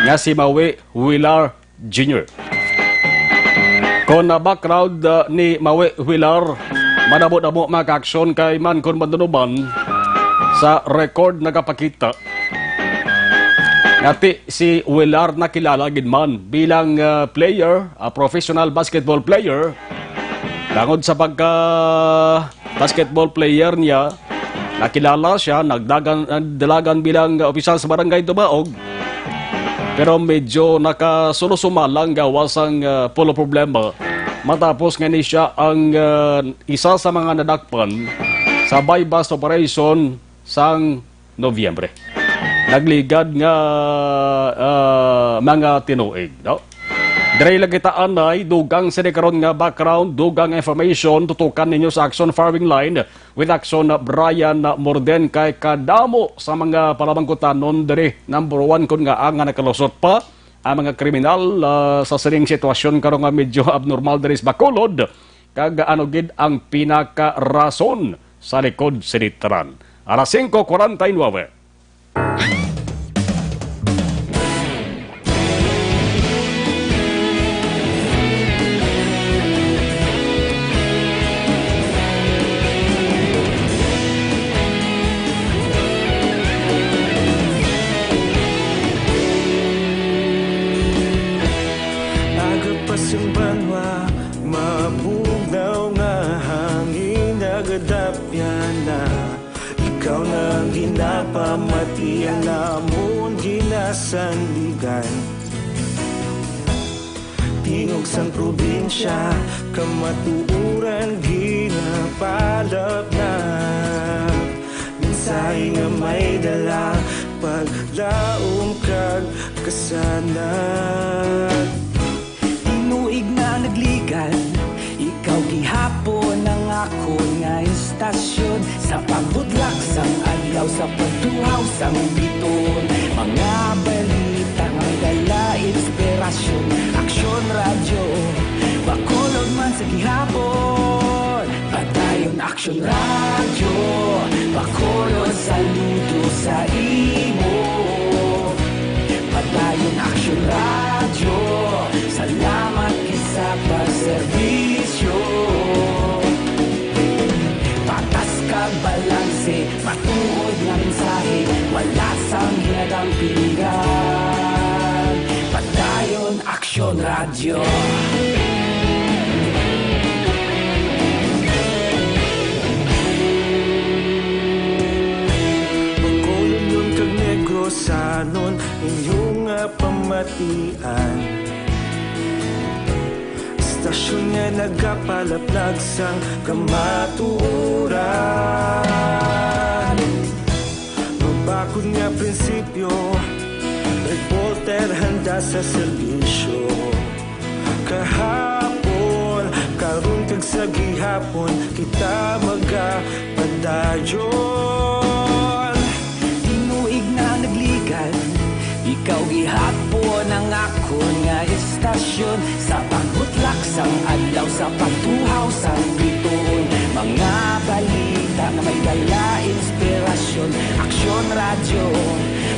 nga si Maui Huilar Junior. Kon uh, background uh, ni Maui Huilar, madamo-damo mga kaaksyon kay man kon madunuban sa record nagapakita Dati si Willard nakilala gid man bilang, ah, player, ah, professional basketball player. Tungod sa pagka basketball player niya, nakilala siya, nagdagan, nagdalagan bilang, ah, opisyal sa barangay Dumaog. Pero medyo nakasulo-sumalang gawas ang, ah, pulo problema. Matapos nga ni siya ang, ah, isa sa mga nadakpan sa buy-bust operation sang Nobyembre. Nagligad nga, ah, mga tinuig, no? Diri lang kita anay, dugang sini karon nga background, dugang information, tutukan ninyo sa Action Firing Line with Action Brian Morden. Kay kadamo sa mga palamangkutanon diri, number one, kun nga ang nga nakalusot pa ang mga kriminal, ah, sa sining sitwasyon karon nga medyo abnormal diri sa Bacolod, kag ano gid ang pinakarason sa likod sini tanan. Alas singko kwarenta y nuebe. Aga pa sang banwa, mabugnaw nga hangin nagadapyan na. Ikaw na ang ginapamati, ang amon ginasandigan. Tingog sang probinsya, kamatuoran ginapalapnag. Mensahe nga may dala, paglaom kag kasanag. Tinuig na nagligad, ikaw gihapon ang akon nga istasyon. Sa pagbutlak sang adlaw, sa pagtuhaw sang biton, mga balita nga may dala inspirasyon. Aksyon Radyo, Bacolod man sa gihapon. Padayon Aksyon Radyo, Bacolod, saludo sa imo. Padayon Aksyon Radyo, salamat gid sa pagserbisyo. Patas kag balanse, matuod nga mensahe, wala sang ginadampingan. Padayon Aksyon Radyo. Bacolodnon kag Negrosanon, inyo nga pamatian. Istasyon nga nagapalaplag sang kamatuoran. Mabakod nga prinsipyo, reporter handa sa serbisyo. Kahapon, karon kag sa gihapon, kita magapadayon. Tinuig na nagligad, ikaw gihapon ang akon nga istasyon. Sa pagbutlak sang adlaw, sa pagtuhaw sang bituon, mga balita nga may dala inspirasyon. Aksyon Radyo,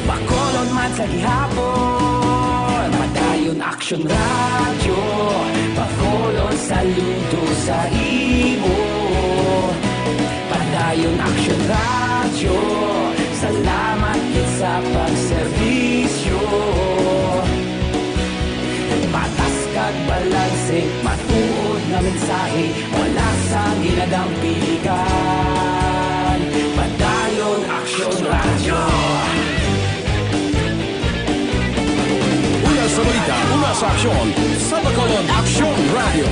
Bacolod man sa gihapon. Padayon Aksyon Radyo, Bacolod, saludo sa imo. Padayon Aksyon Radyo, salamat gid sa pagserbisyo. Patas kag balanse, matuod nga mensahe, wala sang ginadampigan. Padayon Aksyon Radyo. Una sa balita, una sa aksyon, sa Bacolod Aksyon Radyo.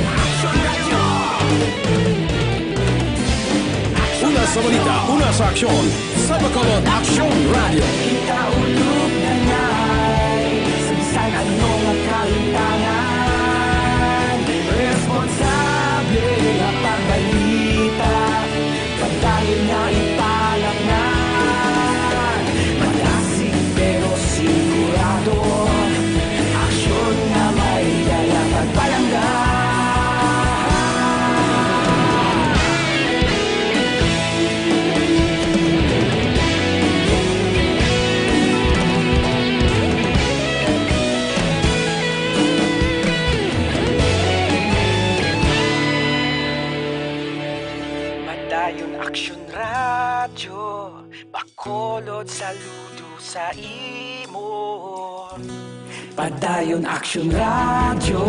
Una sa balita, una sa aksyon, sa Bacolod Aksyon Radyo. Kita ulog na ngay, sa bisan ano nga kalintangan, responsable nga pagbalita, padayon nga ipalapngan. Madasig pero sigurado, aksyon nga may dala pagpalangga. Padayon Aksyon Radyo, Bacolod, saludo sa sa imo. Padayon Action Radio,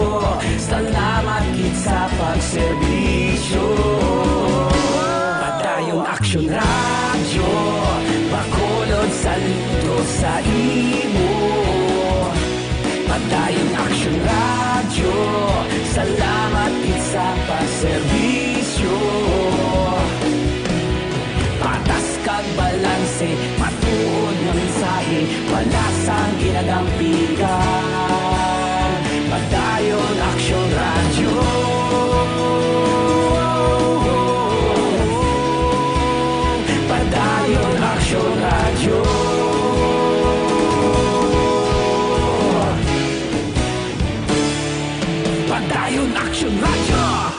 salamat gid sa pagserbisyo. Padayon Action Radio, Bacolod saludo sa imo. Padayon Action Radio, salamat gid sa pagserbisyo. Patas kag balanse, matuod nga mensahe, wala sang ginadampigan. Padayon Action Radio. Padayon Action Radio. Padayon Action Radio.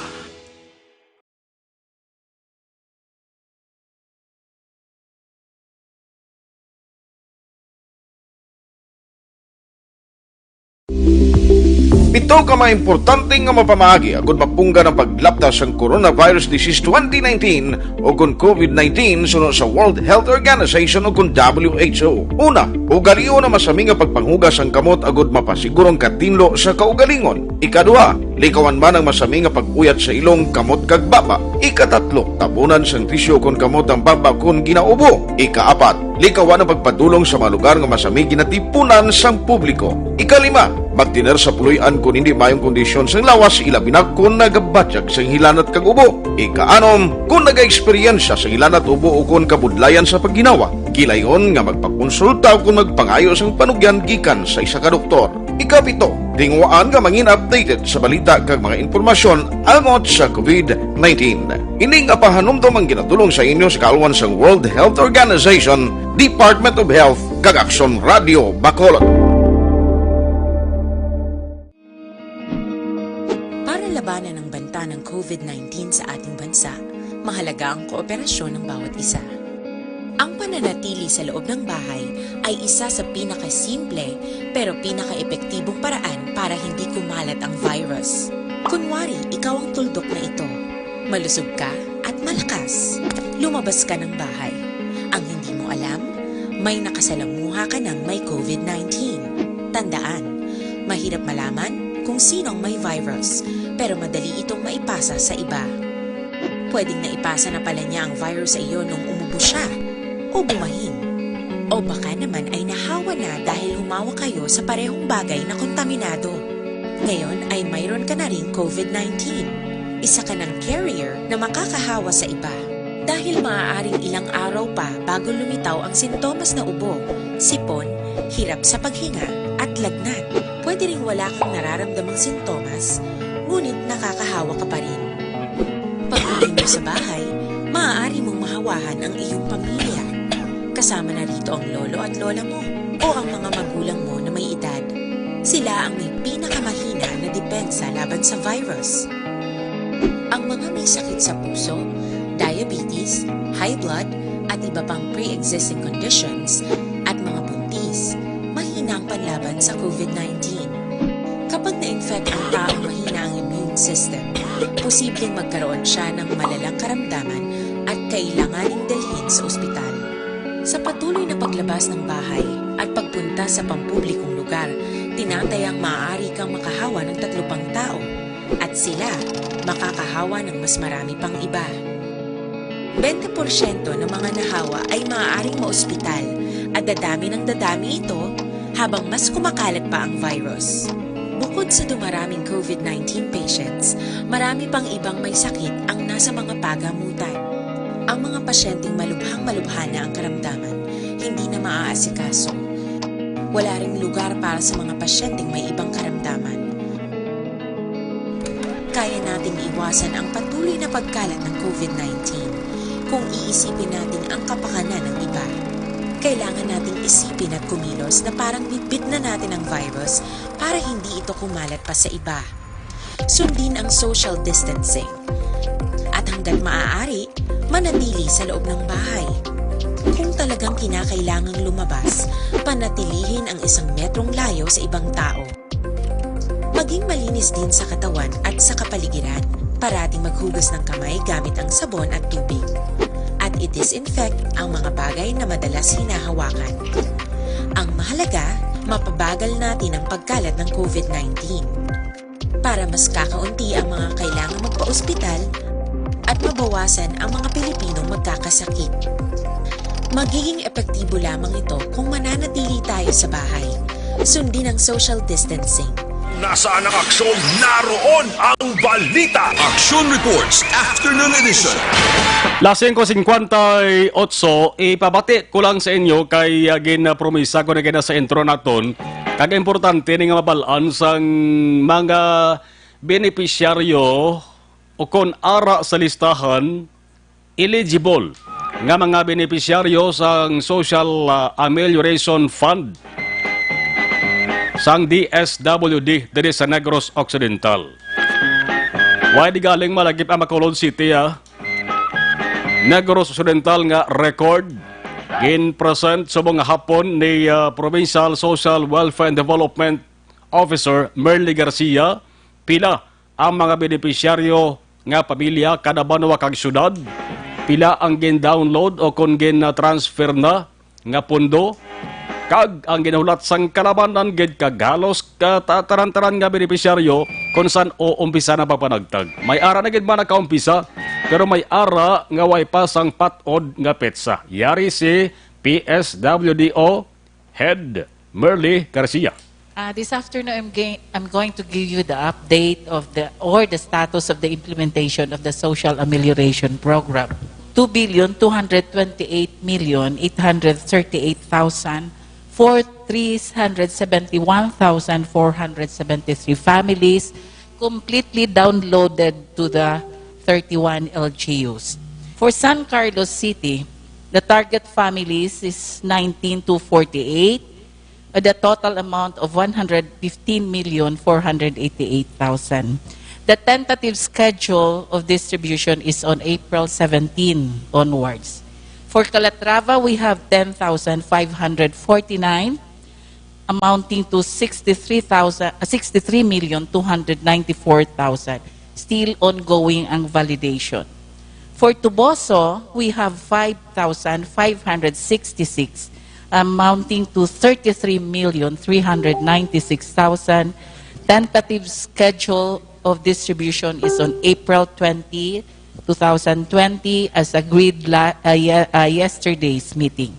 Pito ka mga importante nga mapamaagi agud mapunggan ang paglapta sang coronavirus disease twenty nineteen o kon COVID nineteen suno sa World Health Organization o kon W H O. Una, ugalion ang masami nga pagpanghugas sang kamot agud mapasiguro ang katinlo sa kaugalingon. Ikaduha, likawan man ang masami nga pag-uyat sa ilong, kamot, kag baba. Ikatatlo, tabunan sang tisyu kon kamot ang baba kon ginaubo. Ikaapat, likawan ang pagpadulong sa mga lugar nga masami ginatipunan sang publiko. Ikalima, magtener sa puloy-an kon hindi maayong kondisyon sang lawas, ilabi na kon nagabatyag sang hilanat kag ubo. Ikaanom, kon nagaeksperyensya sang hilanat, ubo, o kon kabudlayan sa pagginawa, gilayon nga magpakonsulta o kon magpangayo sang panugyan gikan sa isa ka doktor. Ikapito, tinguhaan nga mangin updated sa balita kag mga impormasyon angot sa COVID nineteen. Ini nga pahanumdom ang ginadul-ong sa inyo sa kaalwan sang World Health Organization, Department of Health, kag Aksyon Radio Bacolod. Para labanan ang banta ng COVID nineteen sa ating bansa, mahalaga ang kooperasyon ng bawat isa. Ang pananatili sa loob ng bahay ay isa sa pinakasimple pero pinakaepektibong paraan para hindi kumalat ang virus. Kunwari, ikaw ang tuldok na ito. Malusog ka at malakas. Lumabas ka ng bahay. Ang hindi mo alam, may nakasalamuha ka ng may COVID nineteen. Tandaan, mahirap malaman kung sino ang may virus, pero madali itong maipasa sa iba. Pwedeng naipasa na pala niya ang virus sa iyo nung umubo siya o bumahin. O baka naman ay nahawa na dahil humawak kayo sa parehong bagay na kontaminado. Ngayon ay mayroon ka na ring COVID nineteen. Isa ka ng carrier na makakahawa sa iba. Dahil maaaring ilang araw pa bago lumitaw ang sintomas na ubo, sipon, hirap sa paghinga, at lagnat. Pwede ring wala kang nararamdamang sintomas, ngunit nakakahawa ka pa rin. Pag-uwi mo sa bahay, maaari mong mahawahan ang iyong pamilya. Kasama na rito ang lolo at lola mo o ang mga magulang mo na may edad. Sila ang may pinakamahina na depensa laban sa virus. Ang mga may sakit sa puso, diabetes, high blood, at iba pang pre-existing conditions, at mga buntis, mahina ang panlaban sa COVID nineteen. Kapag na-infect ang taong mahina ang immune system, posibleng magkaroon siya ng malalang karamdaman at kailanganing dalhin sa ospital. Sa patuloy na paglabas ng bahay at pagpunta sa pampublikong lugar, tinatayang maaari kang makahawa ng tatlo pang tao, at sila makakahawa ng mas marami pang iba. Bente porsyento ng mga nahawa ay maaaring maospital at dadami ng dadami ito habang mas kumakalat pa ang virus. Bukod sa dumaraming COVID nineteen patients, marami pang ibang may sakit ang nasa mga pagamutan. Ang mga pasyenteng malubhang-malubha na ang karamdaman, hindi na maaasikaso. Wala ring lugar para sa mga pasyenteng may ibang karamdaman. Kaya nating iwasan ang patuloy na pagkalat ng COVID nineteen kung iisipin natin ang kapakanan ng iba. Kailangan nating isipin at kumilos na parang bitbit na natin ang virus para hindi ito kumalat pa sa iba. Sundin ang social distancing. At hanggat maaari, manatili sa loob ng bahay. Kung talagang kinakailangang lumabas, panatilihin ang isang metrong layo sa ibang tao. Maging malinis din sa katawan at sa kapaligiran. Parating maghugas ng kamay gamit ang sabon at tubig. At i-disinfect ang mga bagay na madalas hinahawakan. Ang mahalaga, mapabagal natin ang pagkalat ng COVID nineteen para mas kakaunti ang mga kailangang magpa-ospital at mabawasan ang mga Pilipinong magkakasakit. Magiging epektibo lamang ito kung mananatili tayo sa bahay. Sundin ang social distancing. Nasaan ang aksyon? Naroon ang balita. Aksyon Reports, Afternoon Edition. Las singko singkwenta y otso, ipabati ko lang sa inyo kay uh, ginpromisa ko na gina sa intro naton. Kag importante ni nga mabalaan sang mga benepisyaryo o kon ara sa listahan eligible nga mga benepisyaryo sang Social uh, Amelioration Fund sang D S W D diri sa Negros Occidental. Why di galing malagip ang Bacolod City, ah? Negros Occidental nga record gin-present subong nga hapon ni uh, Provincial Social Welfare and Development Officer Merly Garcia. Pila ang mga benepisyaryo nga pamilya kada banwa kag syudad? Pila ang gin-download o kon gin-transfer na nga pondo? Kag ang ginahulat sang kalabanan gid kag halos kataran-taran nga benepisyaryo kung san o umpisa na pagpanagtag. May ara na gid man nakaumpisa, pero may ara nga way pa sang patod nga petsa. Yari si P S W D O Head Merly Garcia. Uh, this afternoon, I'm, ga- I'm going to give you the update of the or the status of the implementation of the Social Amelioration Program. Two billion two hundred twenty-eight million eight hundred thirty-eight thousand four three hundred seventy-one thousand four hundred seventy-three families completely downloaded to the thirty-one L G Us. For San Carlos City, the target families is nineteen to forty-eight, with a total amount of one hundred fifteen million four hundred eighty-eight thousand. The tentative schedule of distribution is on April seventeen onwards. For Calatrava, we have ten thousand five hundred forty-nine, amounting to sixty-three thousand, uh, sixty-three million two hundred ninety-four thousand. Still ongoing ang validation. For Toboso, we have five thousand five hundred sixty-six, amounting to thirty-three million three hundred ninety-six thousand. Tentative schedule of distribution is on April twenty, two thousand twenty, as agreed la- uh, ye- uh, yesterday's meeting.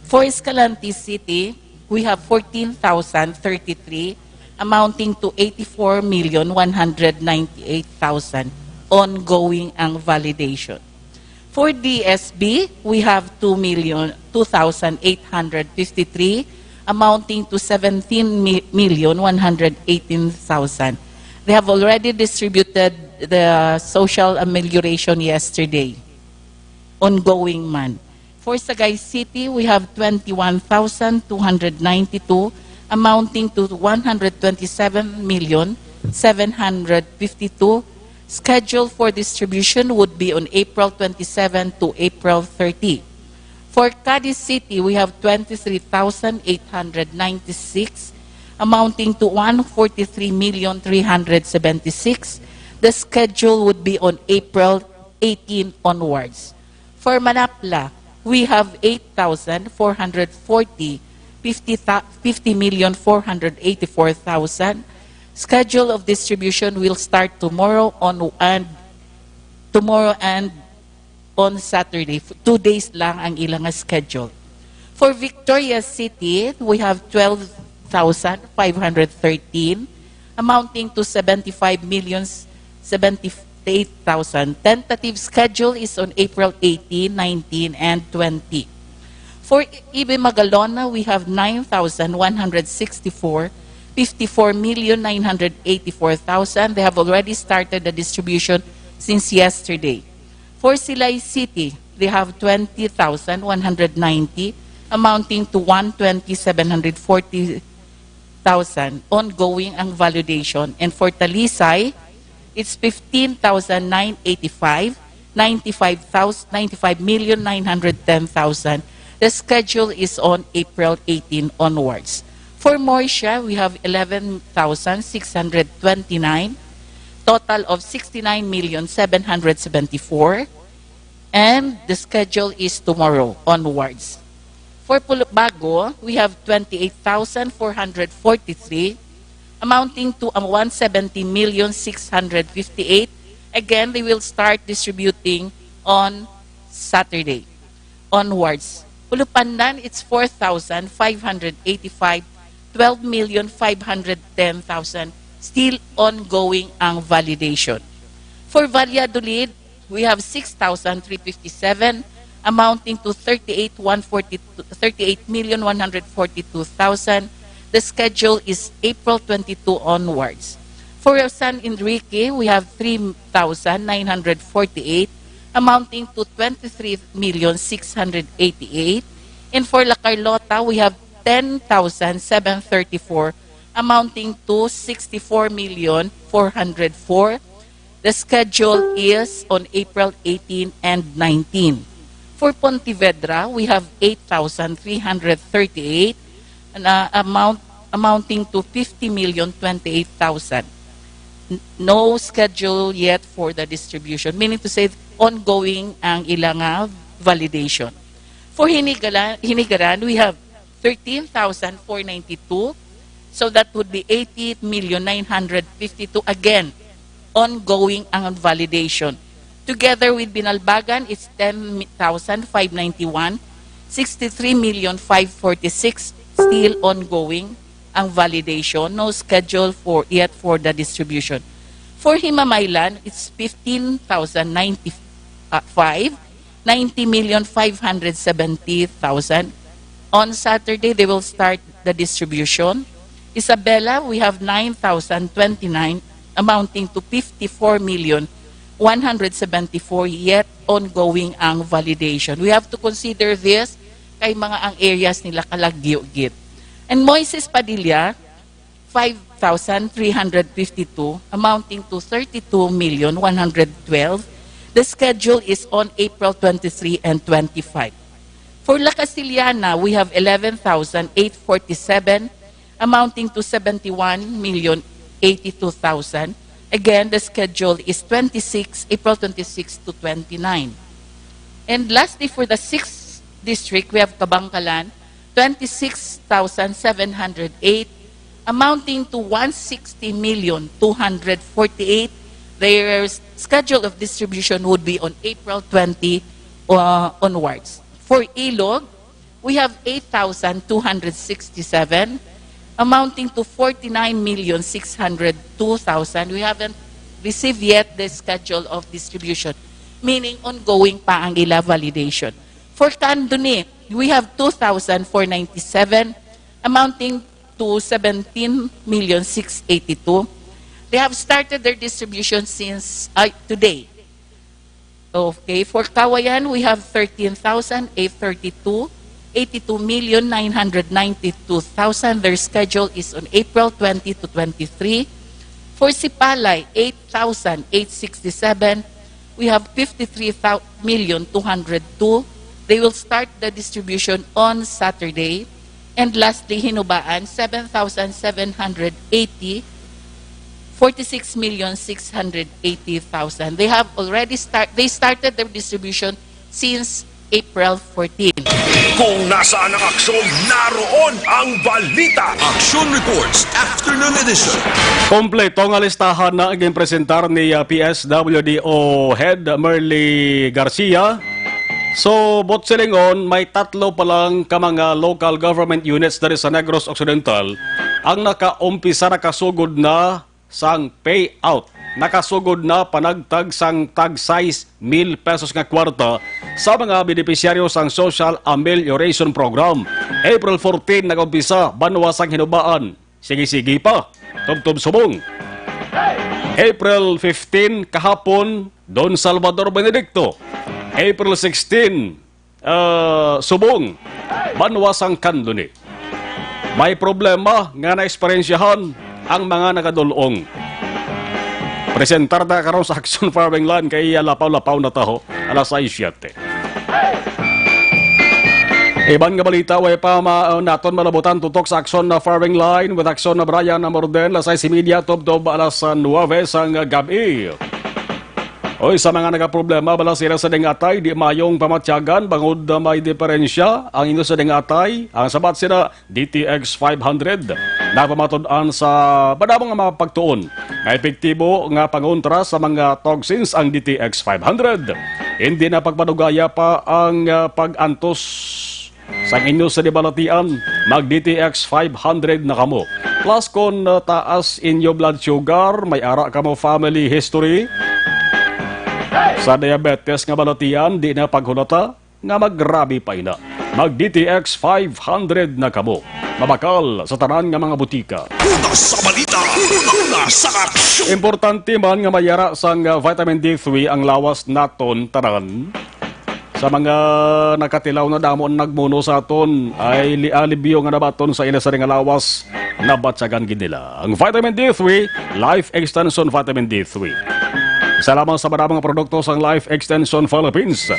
For Escalante City, we have fourteen thousand thirty-three, amounting to eighty-four million one hundred ninety-eight thousand. Ongoing ang validation. For D S B, we have two million, two thousand eight hundred fifty-three, amounting to seventeen million one hundred eighteen thousand. They have already distributed the social amelioration yesterday. Ongoing man. For Sagay City, we have twenty-one thousand two hundred ninety-two, amounting to one hundred twenty-seven million seven hundred fifty-two. Scheduled for distribution would be on April twenty-seven to April thirty. For Cadiz City, we have twenty-three thousand eight hundred ninety-six, amounting to one forty-three million three hundred seventy-six. The schedule would be on April eighteen onwards. For Manapla, we have eight thousand four hundred forty, fifty tha- fifty million four hundred eighty-four thousand. Schedule of distribution will start tomorrow on and tomorrow and on Saturday. F- Two days lang ang ilang schedule. For Victoria City, we have twelve thousand five hundred thirteen, amounting to seventy-five million seventy-eight thousand. Tentative schedule is on April eighteen, nineteen, and twenty. For Ibe Magalona, we have nine thousand one hundred sixty-four, fifty-four million nine hundred eighty-four thousand. They have already started the distribution since yesterday. For Silay City, they have twenty thousand one hundred ninety, amounting to one twenty seven hundred forty thousand. Ongoing ang validation. And for Talisay, it's fifteen thousand nine eighty-five, ninety-five thousand, ninety-five million nine hundred ten thousand. The schedule is on April eighteen onwards. For Moesha, we have eleven thousand six hundred twenty-nine, total of sixty-nine million seven hundred seventy-four, and the schedule is tomorrow onwards. For Pulubago, we have twenty-eight thousand four hundred forty-three, amounting to, um, one seventy million six hundred fifty-eight. Again, they will start distributing on Saturday onwards. Ulupandan, it's four thousand five hundred eighty-five, twelve million five hundred ten thousand, still ongoing ang validation. For Valladolid, we have six thousand three fifty-seven, amounting to thirty-eight one forty, thirty-eight million one hundred forty-two thousand. The schedule is April twenty-two onwards. For San Enrique, we have three thousand nine hundred forty-eight, amounting to twenty-three million six hundred eighty-eight. And for La Carlota, we have ten thousand seven thirty-four, amounting to sixty-four million four hundred four. The schedule is on April eighteen and nineteen. For Pontevedra, we have eight thousand three hundred thirty-eight, an, uh, amount, amounting to fifty million twenty-eight thousand. N-, no schedule yet for the distribution, meaning to say, ongoing ang ila nga validation. For Hinigala-, Hinigaran, we have thirteen thousand four ninety-two. So that would be eighty-eight million nine hundred fifty-two. Again, ongoing ang validation. Together with Binalbagan, it's ten thousand five ninety-one, sixty-three million five forty-six, still ongoing ang validation. No schedule for, yet for the distribution. For Himamaylan, it's fifteen thousand ninety-five, ninety million five hundred seventy thousand. On Saturday, they will start the distribution. Isabela, we have nine thousand twenty-nine, amounting to fifty-four million one hundred seventy-four, yet ongoing ang validation. We have to consider this kay mga ang areas nila kalagyo gid. And Moises Padilla, five thousand three hundred fifty-two, amounting to thirty-two million one hundred twelve. The schedule is on April twenty-three and twenty-five. For La Castellana, we have eleven thousand eight forty-seven, amounting to seventy-one million eighty-two thousand. Again, the schedule is twenty-six, April twenty-six to twenty-nine. And lastly, for the sixth district, we have Kabankalan, twenty-six thousand seven hundred eight, amounting to one sixty million two hundred forty-eight. Their s-, schedule of distribution would be on April twenty, uh, onwards. For Ilog, we have eight thousand two hundred sixty-seven, amounting to forty-nine million six hundred two thousand. We haven't received yet the schedule of distribution, meaning ongoing pa ang ila validation. For Candoni, we have two thousand four ninety-seven, amounting to seventeen million six eighty-two. They have started their distribution since, uh, today. Okay, for Cauayan, we have thirteen thousand eight thirty-two, eighty-two million nine hundred ninety-two thousand. Their schedule is on April twenty to twenty-three. For Sipalay, eight thousand eight sixty-seven, we have fifty-three million two hundred two. They will start the distribution on Saturday. And lastly, Hinubaan, seven thousand seven hundred eighty, forty-six million six hundred eighty thousand. They have already start, they started their distribution since April fourteen. Kung nasaan ang aksyon, naroon ang balita. Action Reports, Afternoon Edition. Kompleto nga listahan na ang ginpresentar ni, ah, P S W D O Head Merly Garcia. So, buot silingon, may tatlo pa lang ka mga local government units diri sa Negros Occidental ang nakaumpisa, nakasugod na sang payout. Nakasugod na panagtag sang tag sais mil pesos nga kwarta sa mga benepisyaryo sang Social Amelioration Program. April fourteen nag-umpisa, banwa sang Hinubaan. Sige-sige pa. Tubtob Subong. April fifteen, kahapon, Don Salvador Benedicto. April sixteen, ah, Subong, banwa sang Candoni. May problema nga naeksperyensyahan ang mga nagadul-ong. Presentar ta karon sa Aksyon Firing Line kay lapaw-lapaw na taho, alas sais siyete. Iban nga balita, way pa ma-, naton malabutan tutok sa Aksyon na Firing Line with Aksyon na Brian Amorden, alas sais y media tubtob alas nuwebe sang gab-i. Oy, sa mga nagaproblema bala sila sa ding atay, di mayong pamatyagan bangod may diferensya ang inyo sa ding atay. Ang sabat sila, D T X five hundred. Napamatud-an sa madamo nga mga pagtuon nga epektibo nga pangontra sa mga toxins ang D T X five hundred. Hindi na pagpadugaya pa ang, ah, pag-antos sang inyo sa dibalatian, mag D T X five hundred na kamo. Plus, kon, uh, taas inyo blood sugar, may ara kamo family history sa diabetes nga balatian, di na paghulata nga magrabi pa ina. Mag D T X five hundred na kamo. Mabakal sa tanan nga mga butika. Una sa balita, una sa aksyon. Importante man nga mayara sang, uh, vitamin D three ang lawas naton tanan. Sa mga nakatilaw na damo ang nagmuno sa aton, ay li-, alibyo nga nabaton sa ila sa nga lawas, nabatyagan gid nila ang vitamin D three, Life Extension Vitamin D three. Isa lamang sa madamo nga produkto sang Life Extension Philippines.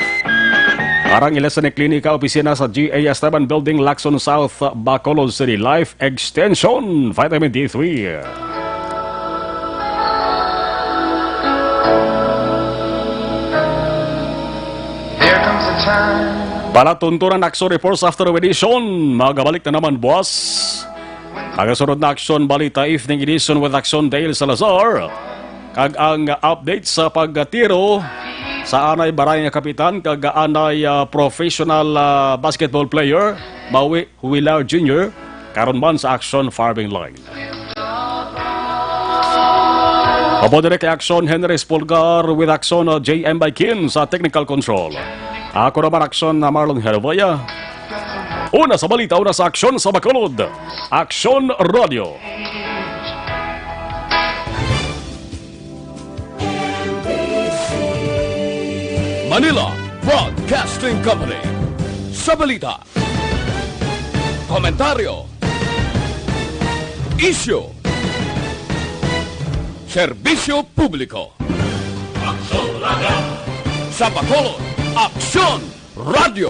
Arang ila sa ni klinika, opisina sa G A Esteban Building, Lacson South, Bacolod City. Life Extension Vitamin D three. There comes a time. Para tuntunan, Aksyon Reports After Edition. Magabalik na naman buwas. Ang sunod na Aksyon Balita Evening Edition with Aksyon Dale Salazar. Kag ang update sa pagtiro sa anay baray nga kapitan kag anay, ah, professional, ah, basketball player, Maui Huilar Junior, karon man sa Aksyon Firing Line. Apo diri kay Aksyon Henry Spolgar with Aksyon, uh, J M Baikin sa technical control. Ako naman Aksyon na Marlon Herboya. Una sa balita, una sa aksyon sa Bacolod. Aksyon Radio. Manila Broadcasting Company. Sa balita, komentaryo, isyu, serbisyo publiko. Aksyon Radio. Sa Bacolod, Aksyon Radio.